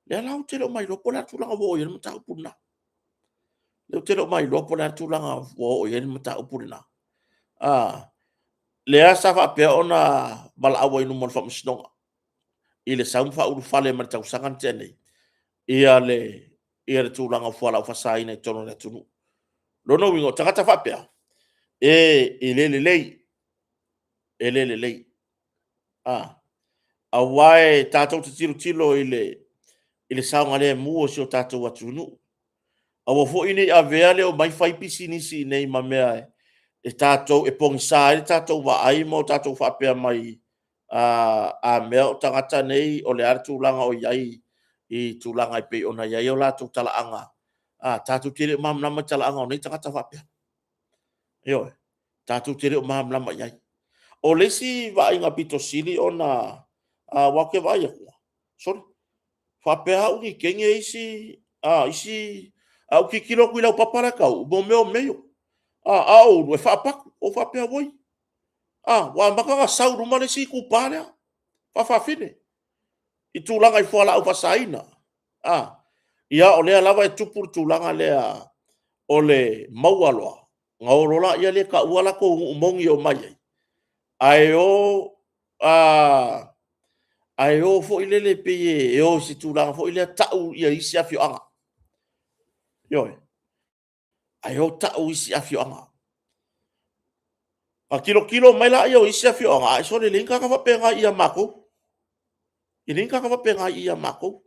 Lea la ou te le o mailoa po o le a le tulaga ua oo i ai le mataupu lena. Lea ou te le o mailoa po o le a le tulaga ua oo i ai le mataupu lena. Lea sa faapea ona valaau ai i luma o le Faamasinoga i le sau ma faaulufale mai le tausaga na tea nei, ia le tulaga o fualaau faasaina i totonu o le atunuu. Lona uiga, o tagata faapea, e le lelei, e le lelei. Aua e tatou te tilotilo i le saogalemu o si o tatou atunuu. Aua foi ne i avea le omai fai pisinisi i inei ma mea e tatou e pogisa ai le tatou vaai ma o tatou faapea mai, a mea o tagata nei o le a le tulaga o i ai i tulaga e pei ona i ai o latou talaaga. Tatou te le o malamalama i talaaga o nei tagata faapea. Ioe, tatou te le o malamalama i ai. O le isi vaaiga pito sili ona, aua ou te vaai atu, sole, faapea au ni teine isi, ae ou tilotilo atu i le laupapa la e tau, o mea o mayo, a o ulu e faapatu. Ou faapea, auoi, ua amata ona sau i luma le isi itupa lea, faafafine i tulaga i fualaau faasaina. Ia, o lea lava e tupu le tulaga lea o le maua loa, ona o loa lea taua latou nuu moni e omai ai, ae o foi lele pei e o i se tulaga foi lea tau isi afioaga. Ioe. Ae o tau isi afioaga. Ona tilotilo mai lea o isi afioaga, ae sole, e leai ni tagata faapena i i ia matou. E leai ni tagata faapena i i ia matou.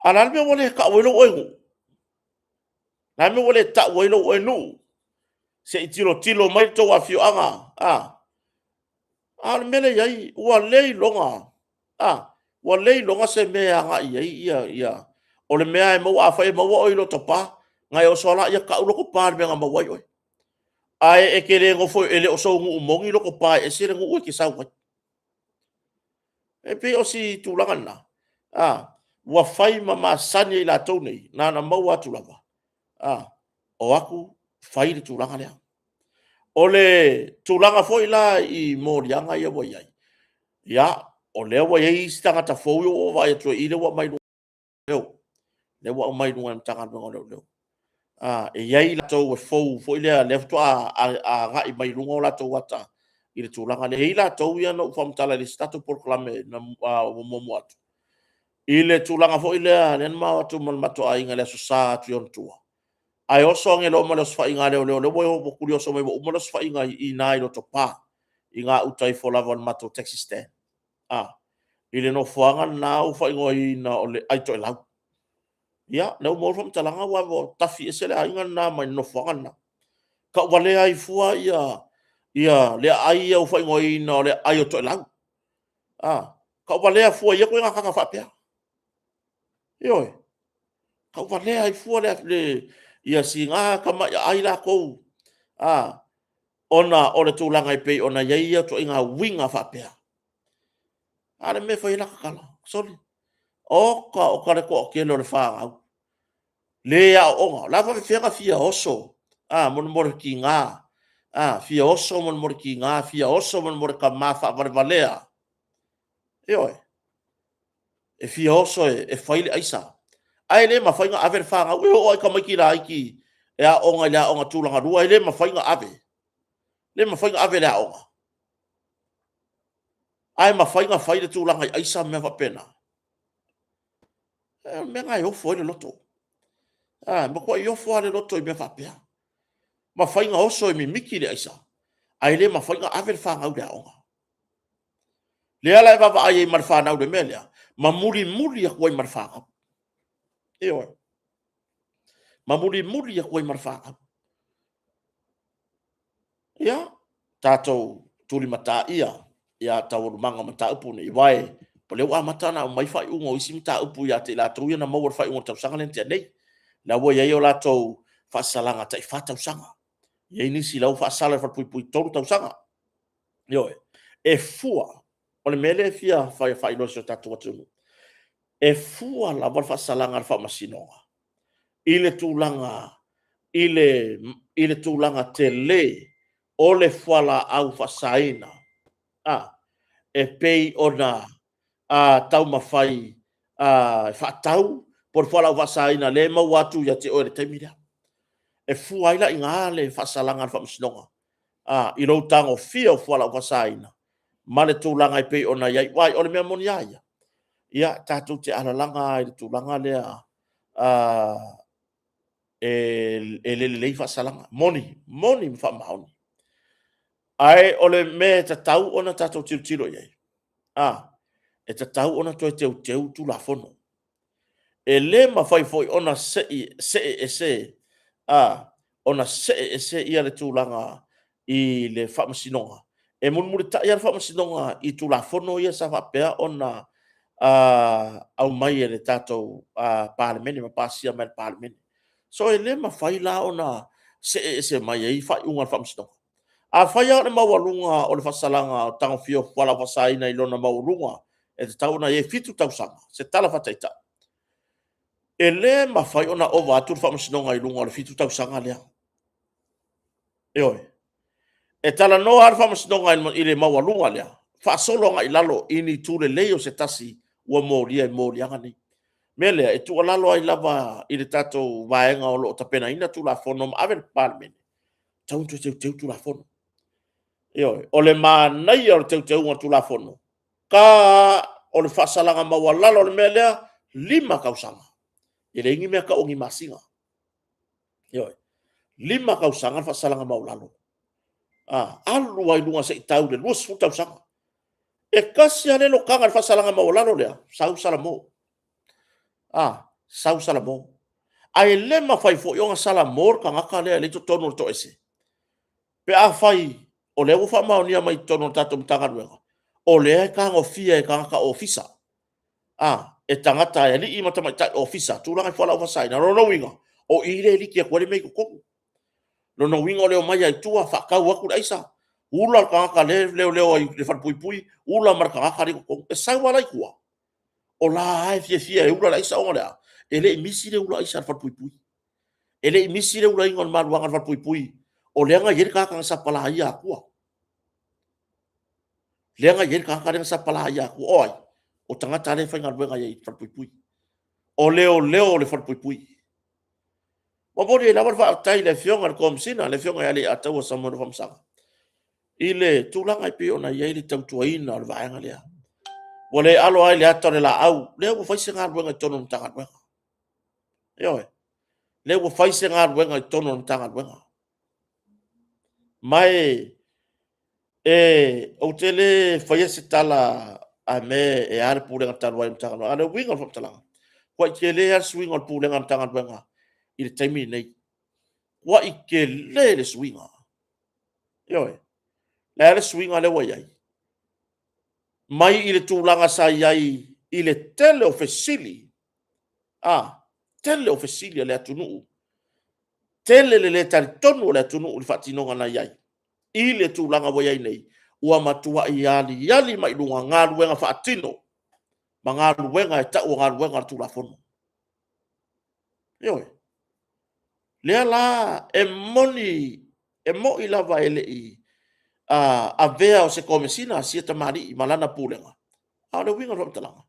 A o le a le mea ua le tau ai lou oe nuu? O le a le mea ua le tau ai lou oe nuu? Se i tilotilo mai le tou afioaga, a? A o le mea lea e i ai, ua le iloga, ua le iloga se mea e agai i ai ia... O le mea lava e maua, afai e maua oe i lota pa, ona e oso lava lea tau lota pa i le mea na maua ai oe. Ae e te le nofo, e le o sou nuu moni lota pa e ese le nuu e te sau ai. E pei o si tulaga lena, ua fai ma masani e i latou nei, na ona maua atu lava, o atu fai le tulaga lea. O le tulaga foi la i moliaga ia ua i ai, ia, o lea ua i ai isi tagata fou ia ua ou vaai atu i i lea ua aumai lea ua aumai i luga e le Matagaluega o Leoleo. E i ai latou e fou foi lea faatoa agai mai i luga o latou ata i le tulaga lea. E i ai latou ia na ou faamatala i le isi tatou polokalame ua muamua atu, i le tulaga foi lea na ma o atu ma le matou aiga i le Aso Sa atu i ona tua, ae oso ane loa ma le osofaiga a leoleo, lea ua tulioso mai ua uma le osofaiga i ina i Lotopa, i gauta ifo lava o le matou taxi stand i le nofoaga lena ua faaigoaina o le Aitoelau. Ia, o lea ua maua le faamatalaga ua tafi ese le aiga lena mai le nofoaga lena. Tauvalea ai fua le aai ia ua faaigoaina o le aai o Toelau. Tauvalea fua i ia ituaiga tagata faapea. Ioe. Tauvalea ai fua ia si na tamai aai latou, ona o le tulaga e pei ona i ai ia ituaiga uiga faapea. A o le mea e fai ai lata tala, sole, oka oka le toatele o le fanau le aooga. O le a faapefea ona fia oso mo le tiga, fia oso mo le tiga, fia oso mo le tama faavalevalea. Ioe. E fia oso e fai le aisa, ae le mafai ona ave le fanau. E oo lava i tamaiti laiti e aooga i le aoga tulagalua, e le mafai ona ave, le mafai ona ave i le aoga, ae mafai ona fai le tulaga i aisa ma mea faapena. O le mea lena e ofo ai le loto, e matuai ofo lava le loto i mea faapea. Mafai ona oso e mimiti le aisa, ae le mafai ona ave le fanau i le aoga. Lea la e vaavaai ai ma le fanau i le mea lea, ma mulimuli atu ai ma le fanau. Ioe. Ma mulimuli atu ai ma le fanau. Ia, tatou tulimataia ia taualumaga o mataupu nei, aua o lea ua amata ona aumai faaiuga o isi mataupu ia te i latou ia na maua i le faaiuga o le tausaga lea na tea nei. O la ua i ai o latou faasalaga tai 4 tausaga. E i ai nisi o la ua faasala i le falepuipui 3 tausaga. Ioe. E fua, o le mea lea e fia faailoa i si o tatou atunuu, e fua lava le faasalaga a le faamasinoga i le tulaga i le tulaga tele o le fualaau faasaina e pei ona taumafai e faatau po o le fualaau faasaina lea e maua atu ia te oe i le taimi lea. E fua ai la i ina le faasalaga a le faamasinoga i lou tagofia o fualaau faasaina ma le tulaga e pei ona i ai. Aua o le mea moni lava ia, ia, tatou te alalaga lava i le tulaga lea. E le lelei faasalaga. Moni, moni ma faamaoni. Ae o le mea e tatau ona tatou tilotilo i ai, a, e tatau ona toe teuteu Tulafono. E le mafai foi ona see ese, a, ona see ese ia le tulaga i le Faamasinoga. E mulimulitai lava le Faamasinoga i Tulafono ia sa faapea ona aumai e le tatou Palemene ma pasia mai e le Palemene. So e le mafai la ona see ese mai ai faaiuga a le Faamasinoga. Afai lava o le maualuga o le faasalaga o tagofia o fualaau faasaina i lona maualuga e tatau ona i ai e 7 tausaga, se tala faataitai, e le mafai ona ova atu le Faamasinoga i luga o le 7 tausaga lea. Ioe. E talanoa lava le Faamasinoga i le maualuga lea, faasolo agai i lalo i ni itu lelei o se tasi ua molia i moliaga nei. O le mea lea, e tuualalo ai lava i le tatou vaega o lo o tapenaina Tulafono ma ave i le Palemene, e tatau ona toe teuteu Tulafono. Ioe. O le manaia o le teuteuga o le Tulafono, ta o le faasalaga maualalo o le mea lea, 5 tausaga. E leai ni mea e tau o ni masina. Ioe. 5 tausaga le faasalaga maualalo. Alu lava i luga se i tau i le 20 tausaga. E tasi lava le lokaga i le faasalaga maualalo lea, sau salamo. Sau salamo. Ae le mafai foi ona salamo le tagata lea e i totonu o le toese, pe afai o lea ua faamaonia mai i totonu o le tatou Matagaluega, o lea e tagofia e tagata ofisa, e tagata e alii ma tamaitai ofisa, tulaga i fualaau faasaina. O lona uiga, o i lea e liki atu ai le mea i totonu. O lona uiga o le omai lava i tua faatau atu le aisa, ula le tagata lea e leoleo ai i le falepuipui, ula ma le tagata lea i totonu. E sau lava la i tua, o la lava e fiafia e ula le aisa, ona o le a? E le i misi le ula aisa a le falepuipui. E le i misi le ulaina o le maluaga a le falepuipui, o lea na i ai le tagata na sapalaia atua. Lea na i ai le tagata lea na sapalaia atua. O ai? O tagata lea e faigaluega i le falepuipui. O leoleo o le falepuipui. Momoli ai lava le faafetai i le Afioga i le Komesina, le Afioga ia Leiataua Samuelu Afamasaga, i le tulaga e pei ona i ai le tautuaina o le vaega lea. Ua le alo ai le ata o le laau, lea ua fai se galuega i totonu o le Matagaluega. Ioe, lea ua fai se galuega i totonu o le Matagaluega. Ma ou te le faia se tala a mea e a le Pulega talu ai o le Matagaluega, a o le uiga o le faamatalaga, ua tele lava le suiga o le Pulega a le Matagaluega i le taimi lenei. Ua tele le suiga. Ioe. O le a le suiga lea ua i ai? Mai i le tulaga sa i ai i le tele o fesili, tele o fesili a le atunuu, tele le le talitonu o le atunuu i le faatinoga na i ai, i le tulaga ua i ai nei, ua matuai aliali mai luga galuega faatino ma galuega e tau o galuega a le Tulafono. Ioe. Lea la e moni, e moi lava e le i avea o se Komesina sia tamalii ma lana pulega, a o le uiga o le faamatalaga,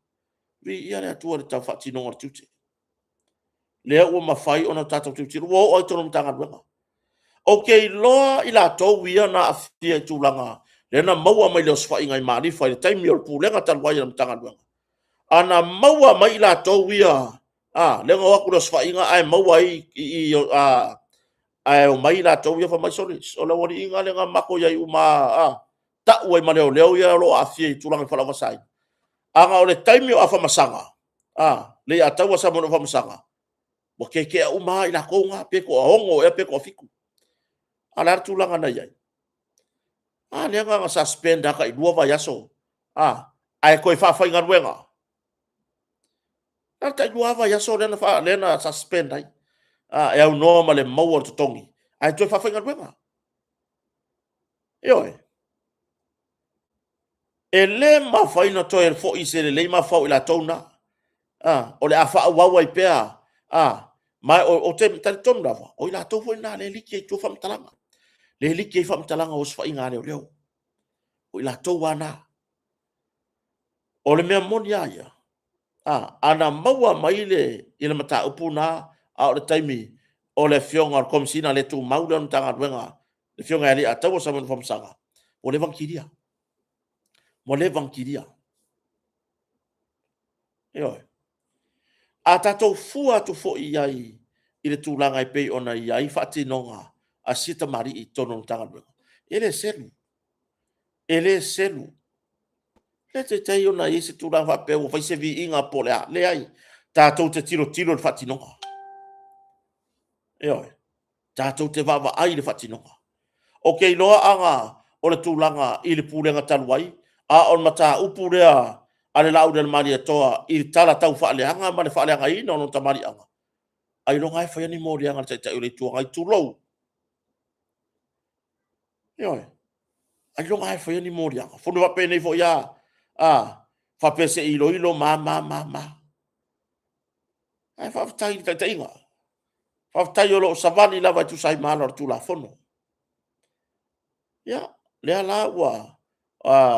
viia le Atua i le tau faatinoga o le tiute. Lea ua mafai ona tatou tilotilo, ua oo lava i totonu o Matagaluega. Ou te iloa i latou ia na aafia i tulaga lea na maua mai le osofaiga i Malifa i le taimi o le Pulega talu ai a le Matagaluega. A na maua mai i latou ia, lea na o atu i le osofaiga ae maua ai i i, ae omai i latou ia fai mai, sole, o le aualiiga lea na matou i ai uma, tau ai ma leoleo ia o lo o aafia i tulaga i fualaau faasaina. A na o le taimi o Afamasaga, Leiataua Samuelu Afamasaga, ua tetea uma lava i latou na, pe toaono ea pe toafitu. A o le a le tulaga na i ai? A lea na ona suspend lava tai 2 vaiaso, ae toe faafaigaluega. Na o le tai 2 vaiaso lea na suspend ai, e aunoa ma le maua o le totogi, ae toe faafaigaluega. Ioe. E le mafai ona toe foi se lelei mafaufau i latou na. O le a faaauau ai pea. Ma ou te talitonu lava, o i latou foi na lea e liki ai i tua faamatalaga. Lea e liki ai faamatalaga o osofaiga a leoleo. O i latou lava na. O le mea moni lava ia, a na maua mai le mataupu lena a o le taimi o le afioga o le Komesina le tumau lea o le Matagaluega, le afioga ia Leiataua Samuelu Afamasaga, ua leva ona kilia. Ua leva ona kilia. Ioe. A tatou fua atu foi i ai i le tulaga e pei ona i ai faatinoga a sia tamalii i totonu o le Matagaluega, e le selu, e le selu. Le taitai ona i ai se tulaga faapea ua fai se viiga po o le a. Leai, tatou te tilotilo i le faatinoga. Ioe, tatou te vaavaai i le faatinoga. Ou te iloa ana o le tulaga i le Pulega talu ai, a o le mataupu lea a le Laaulialemalietoa i le tala taufaaleaga ma le faaleagaina o lona tamaliiaga, ailoga lava e faia ni moliaga a le Taitai o le Itu Agai, tulou. Ioe. Ailoga lava e faia ni moliaga. Fono faapenei foi lava, a faapea se i iloilo ma a ma a. Ae faafetai i le taitaiga. Faafetai o lo o savali lava e tusa ai ma ala o le Tulafono. Ia, lea la ua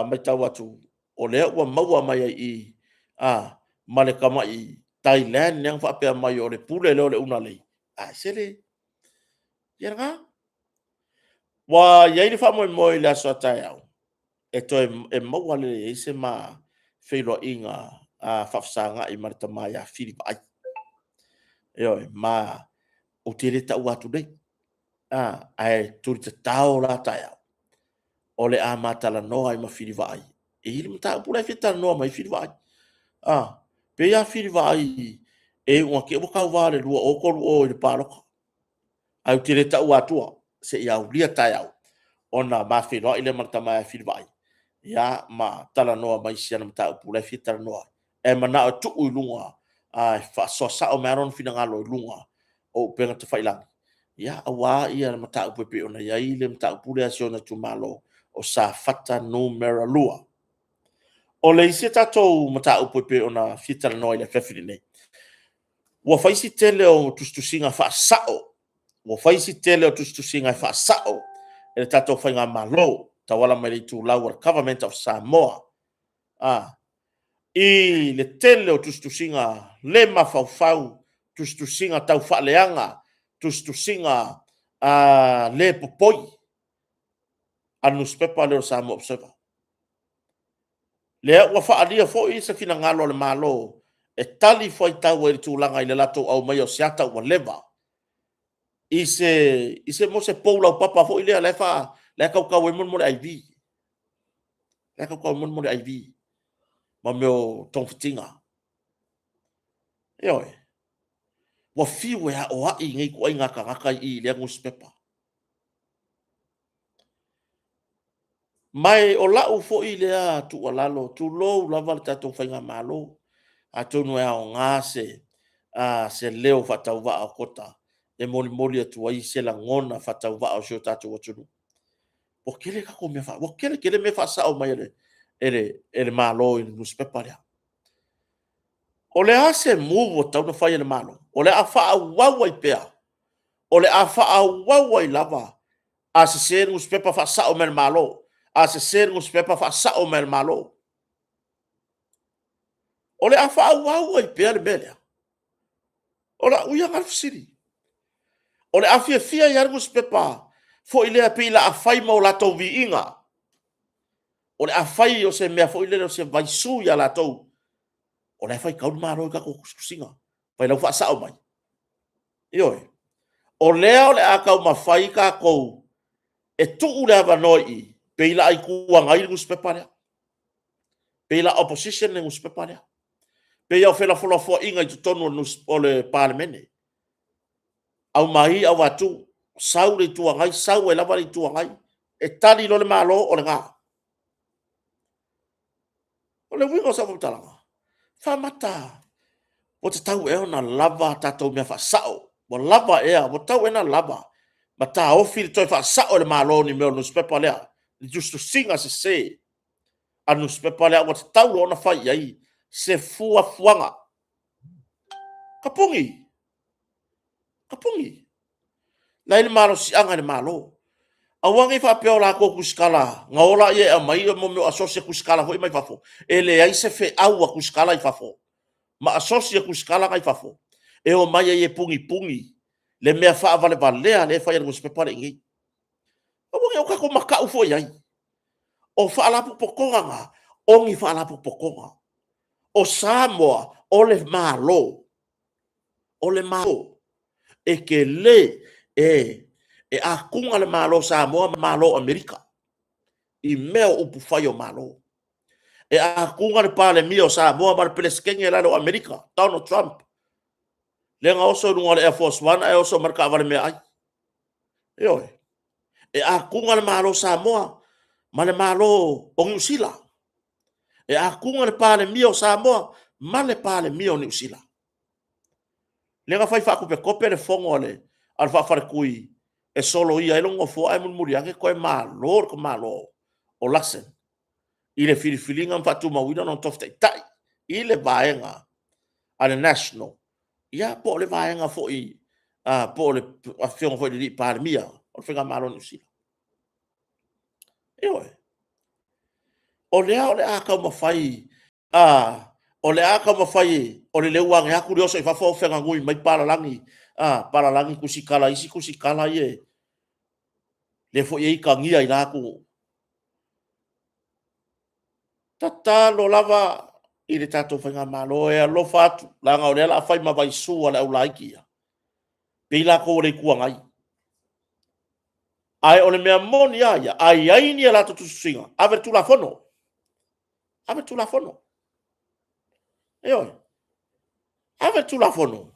matau atu, o lea ua maua mai ai i i ma le tamai Thailand lea na faapea mai o le pule lea o le unalei, ae sele, ia lena. Ua i ai le faamoemoe i le aso a taeao e toe maua lelei ai se ma feiloaiga faafesagai ma le tama ia Fili Vaai. Ioe, ma ou te le taua atu nei, ae tulitatao la taeao, o le a ma talanoa ai ma Fili Vaai. E i ai le mataupu la e fia talanoa mai ai Fili Vaai. Pei lava Fili Vaai e iu ina te i ua tauva i le 2030 i le palota. Ae ou te le taua atua, se i aulia taeao ona ma feiloai lea ma le tama ia Fili Vaai, ia ma talanoa mai i si ana mataupu la e fia talanoa ai. E manao e tuu i luga, e faasoa sao mai lava lona finagalo i luga o upega tafailagi, aua le mataupu e pei ona i ai le mataupu lea a si ona itumalo o Safata 2. O le isi a tatou mataupu e pei ona fia talanoa i le afiafi lenei, ua fai si tele o tusitusiga faasao, ua fai si tele o tusitusiga e faasao e le tatou Faigamalo tauala mai le itulau a le Government of Samoa i le tele o tusitusiga le mafaufau, tusitusiga taufaaleaga, tusitusiga le popoi a le nusipepa lea o le Samoa Observer. Lea ua faaalia foi se finagalo o le Malo e talifuaitau ai i le tulaga i le latou aumaia o se ata ua leva i se mea o se pou laupapa foi lea la e tautau ai le IV, la e tautau ai le IV ma mea o togafitiga. Ioe. Ua fiu e aoai nei ituaiga tagata i i i lea nusipepa. Ma o lau foi lea tuualalo, tulou lava le tatou Faigamalo, atonu e aoga se leo faatauvaa o Kota e molimoli atu ai se lagona faatauvaa o si o tatou atunuu. Ua tele ua tele tele mea faasao mai e le Malo i le nusipepa lea. O le a se move ua tatau ona fai e le Malo? O le a faaauau ai pea? O le a faaauau ai lava? A sese le nusipepa faasao mai e le Malo, a sese le nusipepa faasao mai e le Malo. O le a faaauau ai pea le mea lea? O lau ia lena fesili. O le a fiafia ai lava le nusipepa foi lea pei o le a fai ma o latou viiga, o le a fai o se mea foi lele o se vaisu ia latou, o la e faitau le Malo i tatou tusitusiga, vaai o la e ua faasao mai. Ioe. O lea o le a taumafai tatou e tuu le avanoa i i, pei o le a Itu Agai le nusipepa lea, pei o le a opposition le nusipepa lea, pei lava o felafolafoaiga i totonu o le Palemene, aumai avatu, sau le Itu Agai, sau ai lava le Itu Agai, e tali loa le Malo, o lena. O le uiga o sau faamatalaga, faamata ua tatau ea ona lava a tatou mea faasao? Ua lava ea, ua tatau ea ona lava ma taofi le toe faasao e le Malo o ni mea o le nusipepa lea, ni tusitusiga sese a le nusipepa lea, a ua tatau loa ona fai i ai se fuafuaga? Tapuni, tapuni, la e i ai le malosiaga i le Malo. Aua ne i faapea o latou tusitala ona o lea e aumai mea o asosi a tusitala foi ia mai fafo. E leai se feau a tusitala i fafo ma asosi a tusitala la e i fafo e omai ai e punipuni le mea faavalevalea lea e fai e le nusipepa lea i inei. Aua ne i o tatou matau fua i ai. O faalapotopotoga na, o ni faalapotopotoga. O Samoa, o le Malo. O le Malo. E te le e e akuga le Malo o Samoa ma Malo o Amerika i mea o upu fai o Malo. E akuga le Palemia o Samoa ma le Peresetene lale o Amerika, Donald Trump, lea na oso i luga o le Air Force One ae oso ma le taavale meaai. Ioe. E akuga le Malo o Samoa ma le Malo o Niu Sila. E akuga le Palemia o Samoa ma le Palemia o Niu Sila. Lea na fai faatopetope le fono a le faafaletui e soloia ai lona nofoa ae mulimuli ane toe malo le tamaloa o Luxon i le filifiliga ma faatumauina lona tofi taitai i le vaega a le National, ia po o le vaega foi po o le afioga foi i le Palemia o le Faigamalo a Niu Sila. Ioe. O lea o le a taumafai o le a taumafai o le leu ane atu le oso i fafo feganui mai palalagi, palalagi tusitala isi tusitala ia lea foi e itagia i la atunuu. Tatalo lava i le tatou Faigamalo e alofa atu, leaga o lea o le a fai ma vaisu a le aulaiti ia, pei latou o le Itu Agai. Ae o le mea moni lava ia, a i ai ni a latou tusitusiga, ave i le Tulafono. Ave le Tulafono. Ioe. Ave le Tulafono.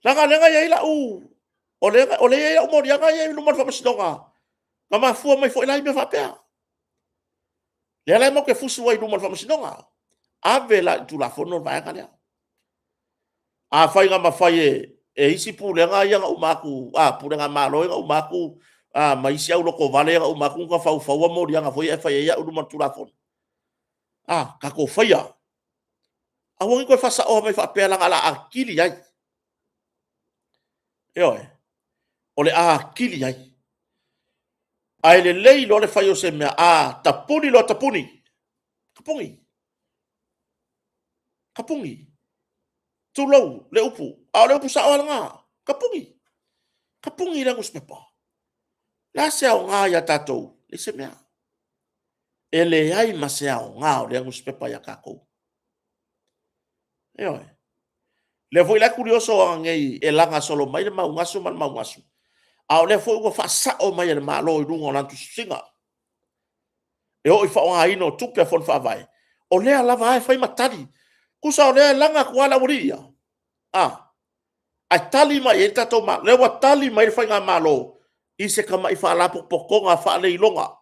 Leaga o lea na i ai lau, o lea e i ai au moliaga ia i luma o le Faamasinoga, na mafua mai foi la i mea faapea. Lea la e matou te fusu ai i luma o le Faamasinoga. Ave la i le Tulafono le vaega lea. Afai na mafai e isi pulega ia na uma atu, pulega a Malo ia na uma atu ma isi aulotovale ia na uma atu ona faufauina moliaga foi ia e fai ai au i luma o le Tulafono. A, tatou faia. Aua ne i toe faasaoa mai faapea leaga o le a atili ai. Ioe. O le a atili ai. Ae lelei loa le fai o se mea, a tapuni loa tapuni, tapuni, tapuni. Tulou le upu, a o le upu sao lava lena, tapuni, tapuni lea nusipepa. O le a se aoga ia tatou? Leai se mea. E leai ma se aoga o lea nusipepa ia tatou. Ioe. Lea foi la e tulioso nei e laga solo mai le maugasu ma le maugasu, a o lea foi ua faasao mai e le Malo i luga o lana tusitusiga e oo i faaaogaina o tupe a Fono Faavae, o lea lava e fai ma tali. Tusa o lea e laga atu lava le aualii ia, ae tali mai i ai le tatou Malo. O lea ua tali mai le Faigamalo i se tamai faalapotopotoga faaleiloga.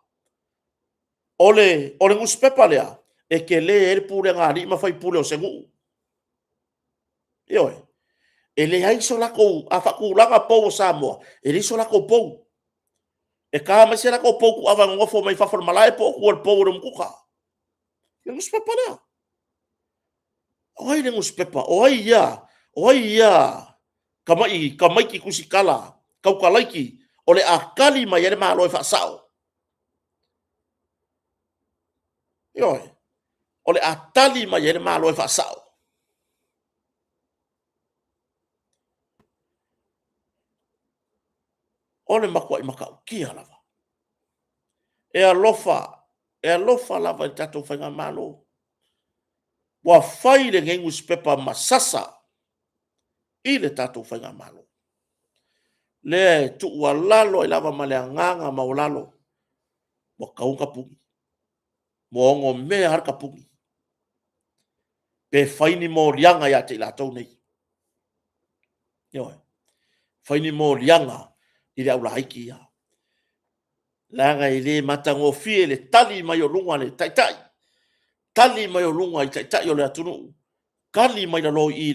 O le nusipepa lea, e tele ai le pulega a alii ma faipule o se nuu. Ioe. E leai so latou, a faatulaga pou o Samoa, e leai so latou pou. E ta mai se latou pou tuava e nonofo mai fafo o le malae po o tua i le pou o le umukuka. Le nusipepa lea. O ai le nusipepa? O ai ia? O ai ia tamaiti tusitala tautalaiti o le a tali mai ai le Malo e faasao? Ioe. O le a tali mai ai le Malo e faasao. O le matuai matautia lava. E alofa, e alofa lava i le tatou Faigamalo. Ua fai lenei nusipepa ma sasa i le tatou Faigamalo. Lea e tuualalo ai lava ma le agaga maualalo, ua tatau ona tapuni. Ua onomea lava le tapuni. Pe fai ni moliaga ia te i latou nei. Ioe. Fai ni moliaga i le aulaiti ia. Leaga e le matagofie le tali mai o luga a le taitai, tali mai o luga i taitai o le atunuu, tali mai lalo i i i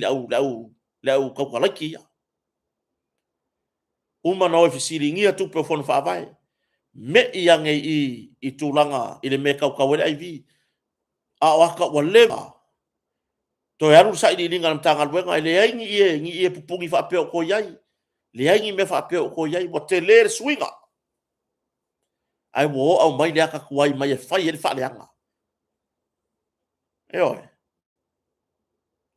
le au tautalaiti ia. Uma ona o e fesiligia tupe o Fono Faavae, me i ane i i i tulaga i le mea e tautau ai le IV, a o ata ua leva. Toe alu le sailiiliga a le Matagaluega, e leai ni ie pupuni faapea o toe i ai, leai ni mea faapea o toe i ai, ua tele le suiga. Ae ua o aumai le ata tuai mai e fai ai le faaleaga. Ioe.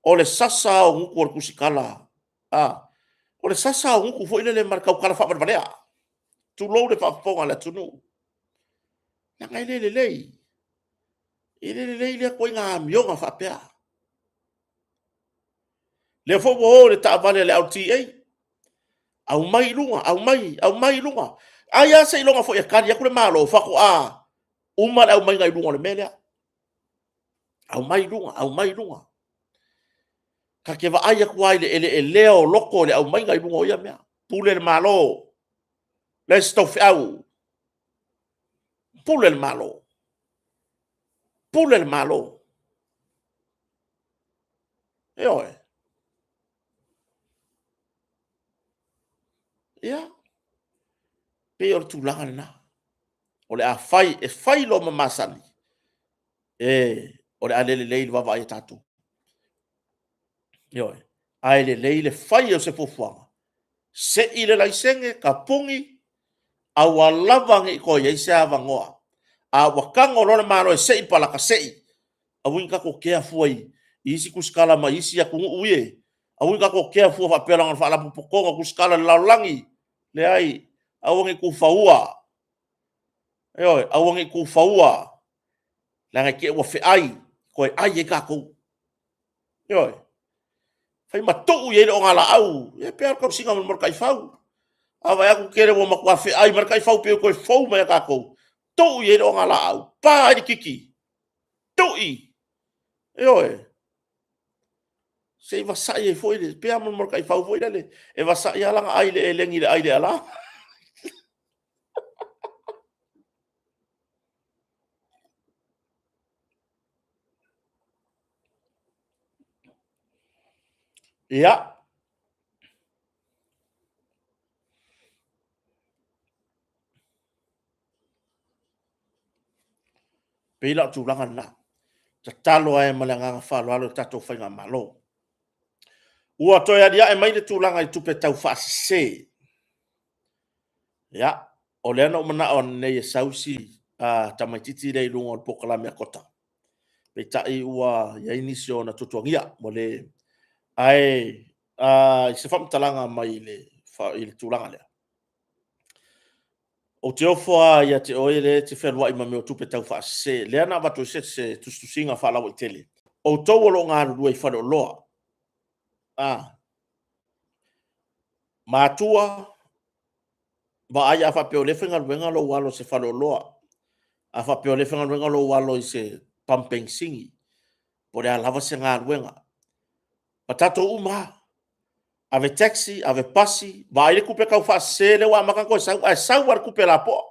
O le sasa o gutu o le tusitala, a, o le sasa o gutu foi lele ma le tautala faavalevalea. Tulou le faafofoga a le atunuu. Leaga e le lelei. E le lelei lea ituaiga amioga faapea. Lea foi ua o i le taavale a le LTA. Aumai i luga, aumai, aumai i luga. Ai lava seiloga foi e tali atu le Malo faatoa uma le aumaiga i luga o le mea lea. Aumai i luga, aumai i luga. Ta te vaai atu lava i le eleelea o loto i le aumaiga i luga o ia mea. Pule le Malo, leai se taufeau, pule le Malo, pule le Malo. Ioe. Ia, pei o le tulaga lena. O le a fai, e fai loa ma masani, o le a le lelei i le vaavaai a tatou. Ioe. Ae lelei le fai o se fuafuaga, sei le laisene, tapuni, aua lava ne i toe i ai se avanoa. A ua tago loa le Malo e sei le palaka, sei, aua ne i tatou kea fua i isi tusitala mai isi atunuu ia, aua ne i tatou kea fua faapea leaga o le Faalapotopotoga o Tusitala a le Lalolagi. Leai, aua ne i tufaua, ioe, aua ne i tufaua, leaga i te i ua feai, toe ai ai tatou. Ioe. Fai ma tuu i ai le ogalaau, e pei lava o le tausiga o le taifau. A vaai atu tele ua matua feai mai le taifau pei ua toe fou mai ia tatou, tuu i ai le ogalaau, pa ai le titi, tui, ioe, se i vasai ai foi, e pei lava o le taifau foi lele e vasai lava lana ai i le elegi i le ai i le ala. Ia, pei la o le tulaga lena. Tatalo ai ma le agaga faaaloalo i le tatou Faigamalo. Ua toe aliae mai le tulaga i tupe taufaasese. Ia, o lea na ou manao ananei e sau si tamaitiiti lea i luga o le polokalame a Kota, peitai ua i ai nisi o ona tuatuagia ua le... Ae i se faamatalaga mai le tulaga lea, ou te ofo lava ia te oe lea e te fealuai ma mea o tupe taufaasese, lea na avatu ai se tusitusiga faalauaitele. Outou o lo o galulue i faleoloa, matua, vaai a faapea o lea e faigaluega lou alo i se faleoloa, a faapea o lea e faigaluega lou alo i se pamu penisini, po o le a lava se galuega. Ma tatou uma lava, ave taxi, ave pasi, vaai le tupe taufaasese lea ua amata ona toe sau, ae sau lava i le tupe lapoa.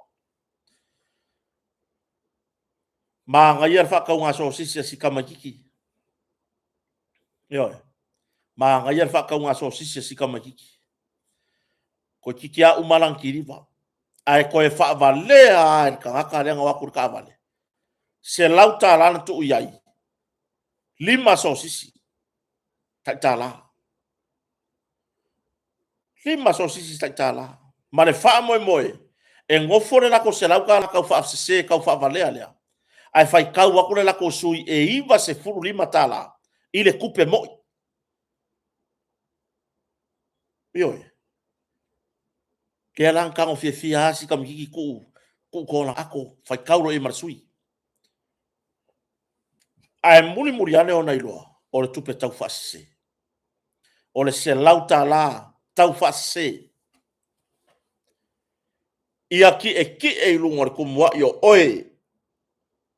Manaia le faatauga sosisi a si tamaitiiti. Ioe, manaia le faatauga sosisi a si tamaitiiti. Toeitiiti lava uma lana kiliva, ae toe faavalea lava e le tagata lea na o atu i le taavale, $100 na tuu i ai, 5 sosisi tai $1. 5 sosisi tai $1. Ma le faamoemoe, e nofo le latou $100 taufaasese taufaavalea lea, ae faitau atu le latou sui e $95 i le tupe moi. Ioe. Lea la na tago fiafia lava si tamaitiiti tuu lana ato, faitau loa i ai ma le sui. Ae mulimuli ane ona iloa, o le tupe taufaasese. O le $100 taufaasese. Ia tietie i luga o le tumuai o oe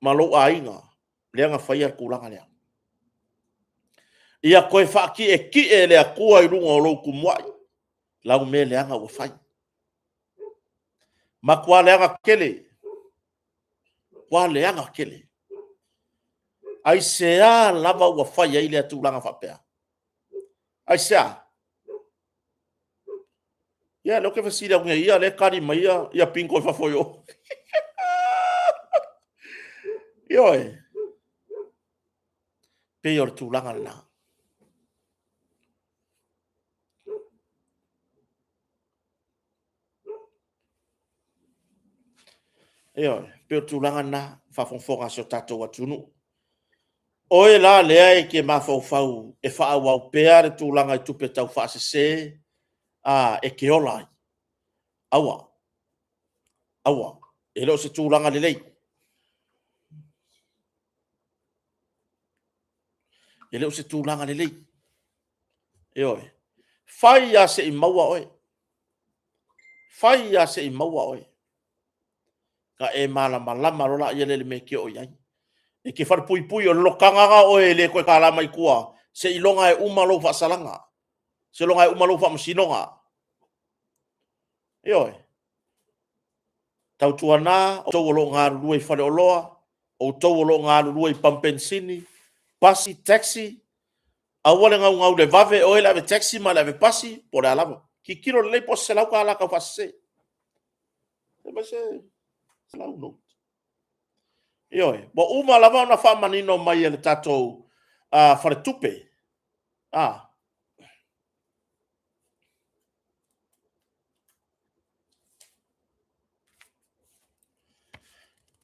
ma lou aiga lea na faia le tulaga lea. Ia toe faatietie e le Atua i luga o lou tumuai lau mea leaga ua fai. Matua leaga tele, matua leaga tele. Aisea lava ua fai ai lea tulaga faapea? Aisea? Ia, lea ou te fesili atu nei, ia lea e tali mai ia bingo i fafo i o. Ioe. Pei o le tulaga lena. Ioe, pei o le tulaga lena, faafogafoga a si o tatou atunuu. Oe la lea e te mafaufau e faaauau pea le tulaga i tupe taufaasese e te ola ai, aua, aua, e le o se tulaga lelei. E le o se tulaga lelei. Ioe. Fai lava se i maua oe. Fai lava se i maua oe. Ka e malamalama loa laia lea i le mea e te oo i ai. E te falepuipui, o le lotaga na o oe e le toe tala mai tua, seiloga e uma lou faasalaga, seiloga e uma lou faamasinoga. Ioe. Tautuana outou o lo o galulue i faleoloa, outou o lo o galulue i pamu penisini, pasi, taxi, aua le naunau i le vave oe le ave taxi ma le ave pasi po o le a lava. Tilotilo lelei po o se $100 tau faasese. Fai mai se $100 note. Ioe, ua uma lava ona faamanino mai e le tatou faletupe.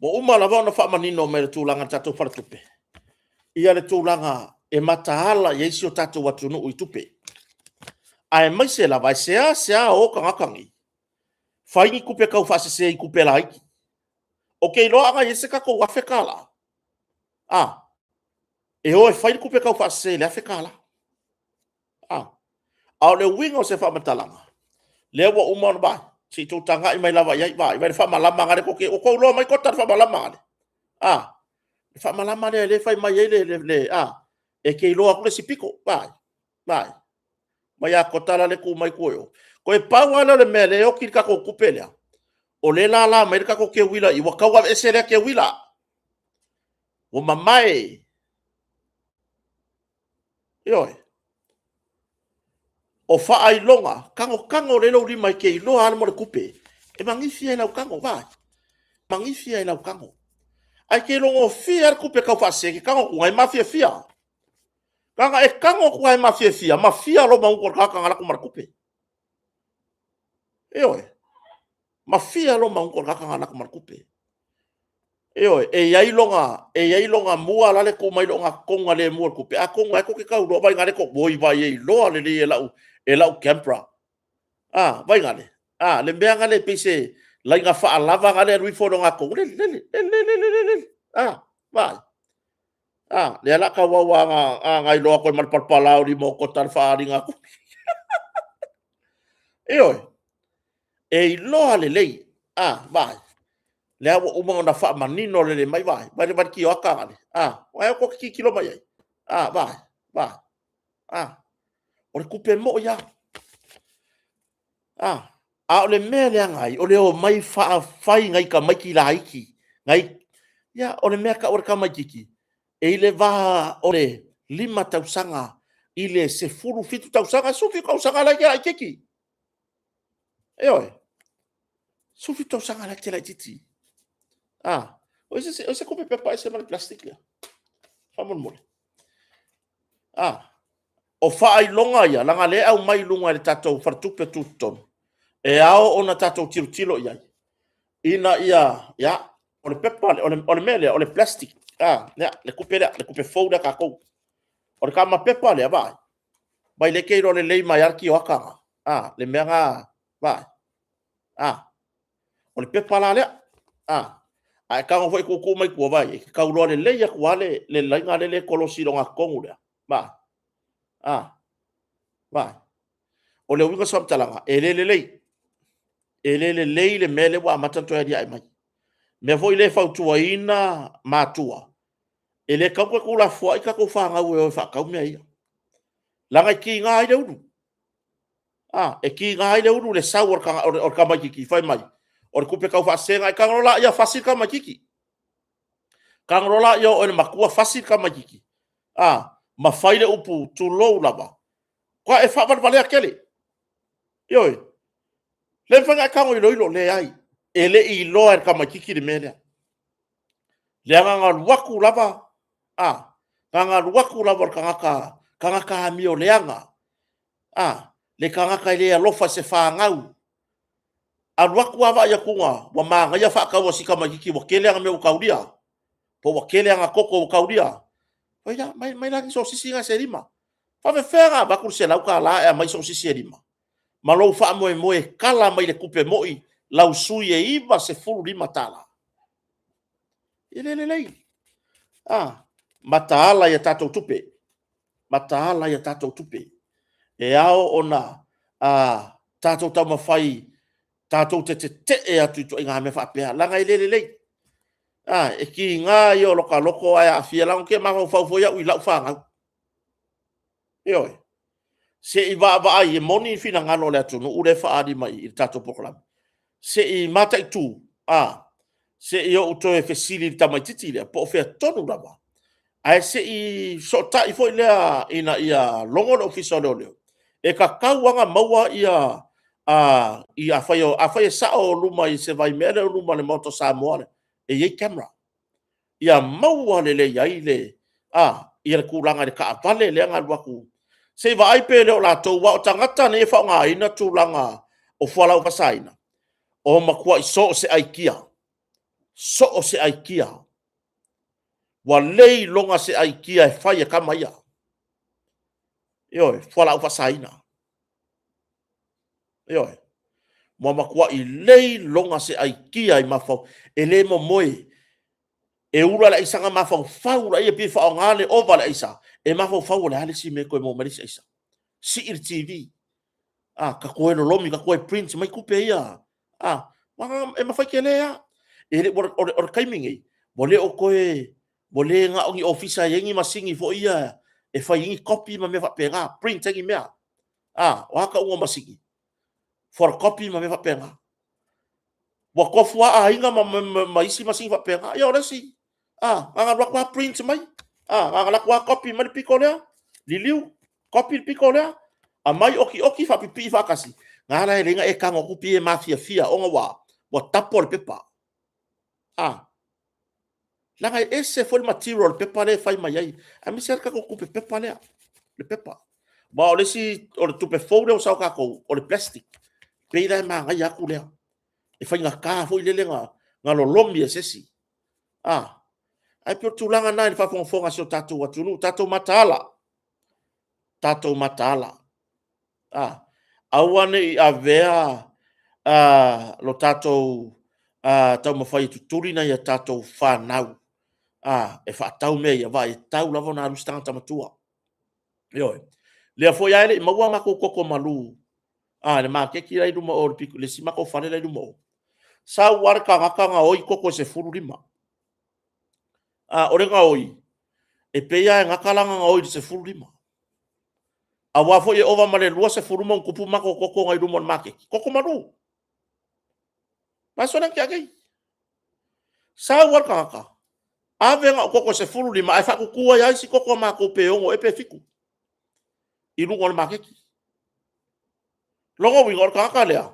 Ua uma lava ona faamanino mai le tulaga i le tatou faletupe, ia le tulaga e mataala i ai si o tatou atunuu i tupe. Aemaise lava, e seasea o tagata nei fai ni tupe taufaasese i tupe laiti. Ou te iloa ana i ai se tatou $1,000, a, e o e fai le tupe taufaasese i le $1,000. A o le uiga o se faamatalaga, lea ua uma ona vaai, se i tou tagai mai lava i ai, vaai le faamalama lea, ua outou iloa mai Kota le faamalama lea? A, le faamalama lea e fai mai ai le, a, e te iloa atu le isi pito, vaai, vaai. Mai ia Kota la e tu mai tua i o. Toe pau lava lea o le mea o lea e oti le tatou tupe lea, o lea e lala mai ai le tatou teuila i i, ua tatau ona aveese lea teuila, ua mamae. Ioe. O faailoga, tago tago lelei lou lima e te iloa lava le mea o le tupe. E manifi lava i lau tago, vaai. Manifi lava i lau tago. Ae te iloa gofie lava le tupe taufaasese, e te tago atu e mafiafia. Leaga e tago atu lava e mafiafia, mafia lou magutu o le tagata na alu atu ma le tupe. Ioe. Mafia lou magutu o le tagata na alu atu ma le tupe. Ioe, e i ai lona, e i ai lona mua la le tu mai le ogatotonu na le mua i le tupe, atonu e tou te tau iloa, vaai la oi vaai e iloa lelei e lau, e lau camera. A, vaai la, a, le mea lea pei se laina faalava lea e alu ifo i le ogatotonu, le, le, le, le, le, a, vaai. A, lea o le a tauau lava ona iloa atu ai ma le palapala o lima o Kota i le faaaliga atu. Ioe, e iloa lelei, a, vaai, lea ua uma ona faamanino lelei mai, vaai, vaai le tioata ale, a, ae tou te tilotilo mai i ai, a, vaai, vaai, a, o le tupe moi lava. A, a o le mea e leaga ai, o le omai faafai i nai tamaiti laiti, nai, ia, o le mea e tau o le tamaititi, e i le va o le 5 tausaga i le 17 tausaga, 17 tausaga la e laitiiti. Ioe. 17 tausaga la e laitiiti. Ah, o se, o se kupe pepa ese ma le plastic lea. Faamolemole. Ah, o faailoga ia, laga le au mai lunga i le tatou faletupe tutotonu, e ao ona tatou tilotilo i ai, ina ia, ia, o le pepa, o le mea lea, o le plastic, ah, lea, le kupe lea, le kupe fou lea tatou. O le tama pepa lea, vaai, mai le ke iloa lelei mai a le tioata na, ah, le mea na, vaai, ah, o le pepa la lea, ah, a e tago foi e tuutuu mai tua, vaai, e te tau iloa lelei atu lava le laina lea e kolosi i le ogatotonu lea, vaai, ah, vaai. O le uiga o se faamatalaga, e le lelei, e le lelei le mea lea ua amata ona toe aliae mai. Mea foi lea e fautuaina matua, e le tatau ona toe tuulafoai tatou fanau e o e faatau mea ia. Leaga e tiga ai le ulu. A, e tiga ai le ulu le sau o le tamaitiiti fai mai, o le tupe taufaasese na e tago loa laia fasi le tamaitiiti. Tago loa laia o oe le matua fasi le tamaitiiti. A, ma fai le upu tulou lava. Ua e faavalevalea tele. Ioe. Le mafai ona e tago iloilo, leai. E le i iloa e le tamaitiiti le mea lea. Leaga na alu atu lava, a, na alu atu lava o le tagata, tagata amio leaga, a, le tagata e le alofa i se fanau. Alu atu lava vaai atu ua manaia faatau a si tamaitiiti ua tele ana mea ua taulia, po ua tele ana koko ua taulia. Oi la, mai, mai la ni sosisi na se lima. Faafefea ona avatu le $100 e aumai sosisi e lima? Ma lou faamoemoe e kala mai le tupe moi lau sui e $95. E le lelei. Ah, mataala i a tatou tupe. Mataala i a tatou tupe. E ao ona tatou taumafai Tatou te tetee atu i ituaiga mea faapea, leaga e le lelei. A, e kiga ia o lota loto ae aafia, leaga ou te mafaufau foi au i lau fanau. Ioe. Se i vaavaai, e moni finagalo o le atunuu lea e faaali mai i le tatou polokalame. Se i mataitu, a, se i ou toe fesili i le tamaitiiti lea po o fea tonu lava, ae se i fesootai foi lea ina ia logo le Ofisa o Leoleo, e tatau lava ona maua ia, afai e sao luma i se vaimea lea o luma o le Maota o Samoa lea e i ai camera, ia maua lelei ai le tulaga i le taavale lea na alu atu, se i vaai pe le o latou, aua o tagata nei e faaaogaina tulaga o fualaau faasaina, ua matuai so o se aikia, so o se aikia. Ua le iloga se aikia e fai e tama ia. Ioe, fualaau faasaina. Ioe. Ua matuai le iloga se aikia i mafaufau, e le momoe. E ula le aisa ona mafaufau lea, pei e faaaoga le ova a le aisa, e mafaufau o le a le isi mea e toe maua mai ai le isi aisa. Sii le TV, a, ta toe lolomi, ta toe print mai tupe ia. A, e mafai tele lava. O le taimi lenei, ua le o toe, ua le na o ni ofisa e i ai ni masini foi ia e fai ai ni copy ma mea faapena, print ai ni mea. A, o a tauga o masini? Photocopy ma mea faapena. Ua tofu lava aiga ma isi masini faapena. Ia o le isi, a, na ona alu atu lava print mai, a, na ona alu atu lava copy mai le pito lea, liliu, copy le pito lea, aumai otioti faapipii faatasi. Na ala e leai ona e tago atu pei e mafiafia ona ua ua tapo le pepa. A, leaga e ese foi le material o le pepa lea e fai mai ai, aemaise lava le tatou tupe pepa lea, le pepa. Aua o le isi, o le tupe fou lea ua sau a tatou, o le plastic. Pei la e manaia atu lea, e faigata foi lele ona lolomi e se isi. A, ae pei o le tulaga lena i le faafogafoga a si o tatou atunuu, tatou mataala, tatou mataala. A, aua ne i avea lo tatou taumafai e tutuli nai a tatou fanau e faatau mea ia, vaai, e tatau lava ona alu isi tagata matua. Ioe. Lea foi lava e le i maua a matou koko malu i le maketi la i luma o le isi matou fale la i luma o. Sau lava le tagata gaoi koko e 15. A, o le gaoi, e pei lava e gata la ona gaoi i le 15. Aua foi e ova ma le 20+ matou koko na i luma o le maketi, koko malu. Vaiaso lea na tea nei. Sau lava le tagata, ave na o koko e 15 ae faatutu ai lava isi koko a matou pe 6 ea pe 7 i luga o le maketi. Lona uiga o le tagata lea,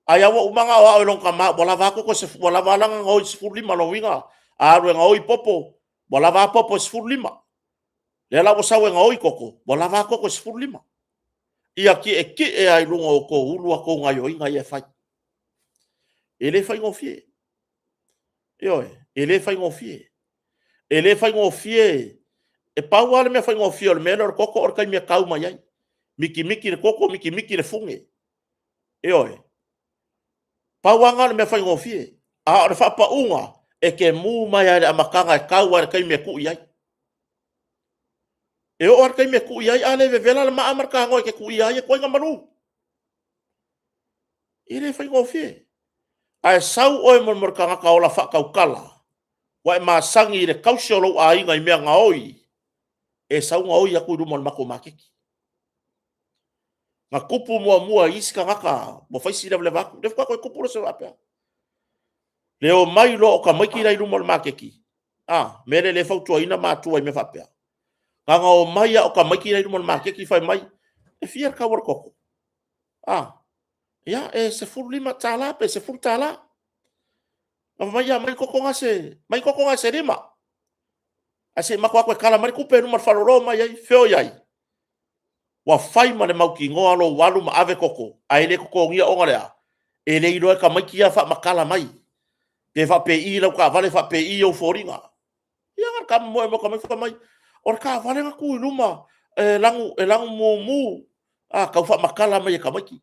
ai lava ua uma ona aoao e lona tama ua lava a koko, ua lava a lana gaoi i le 15. Lona uiga a alu e gaoi popo, ua lava a popo e 15. Lea la ua sau e gaoi koko, ua lava a koko e 15. Ia tietie lava i luga o outou ulu a outou gaoioiga ia e fai. E le faigofie. Ioe, e le faigofie. E le faigofie. E pau lava le mea faigofie o le mea lea o le koko o le taimi e tau mai ai. Mitimiti le koko, mitimiti le fune. Ioe. Pau lava lena o le mea faigofie. A o le faapauga, e te mu mai lava i le amataga e tau lava i le taimi e tuu i ai. E oo lava i le taimi e tuu i ai, a le vevela le maa ma le tanoa e te tuia ai, e tuai ona malu. E le faigofie. Ae sau oe mo le tagata ola faatautala, ua e masani i le tausi o lou aiga i mea gaoi, e sau gaoi atu i luma o le matou maketi. Na tupu muamua i isi tagata ua fai si leva atu. Lea faatoa toe tupu le isi faapea. Le omai loa o tamaiti la i luma o le maketi, a, mea lea e fautuaina matua i mea faapea. Na ona omai lava o tamaiti la i luma o le maketi fai mai, e fia le tau o le koko? A, ia e $15 pe $10. Na fai mai, ia aumai koko na se 5. Ae se i matou o atu e tala mai le tupe i luma o le faleoloa omai ai. Fea o i ai? Ua fai ma le mautinoa lou alu ma ave koko, ae le totogia ona o le a? E le iloa e tamaiti ia faamatala mai. Pe faapei lau taavale faapei ou foliga. Ia na tama moe mai tamaiti fai mai, o le taavale na tu i luma e lanu mumu, a, tau faamatala mai e tamaiti.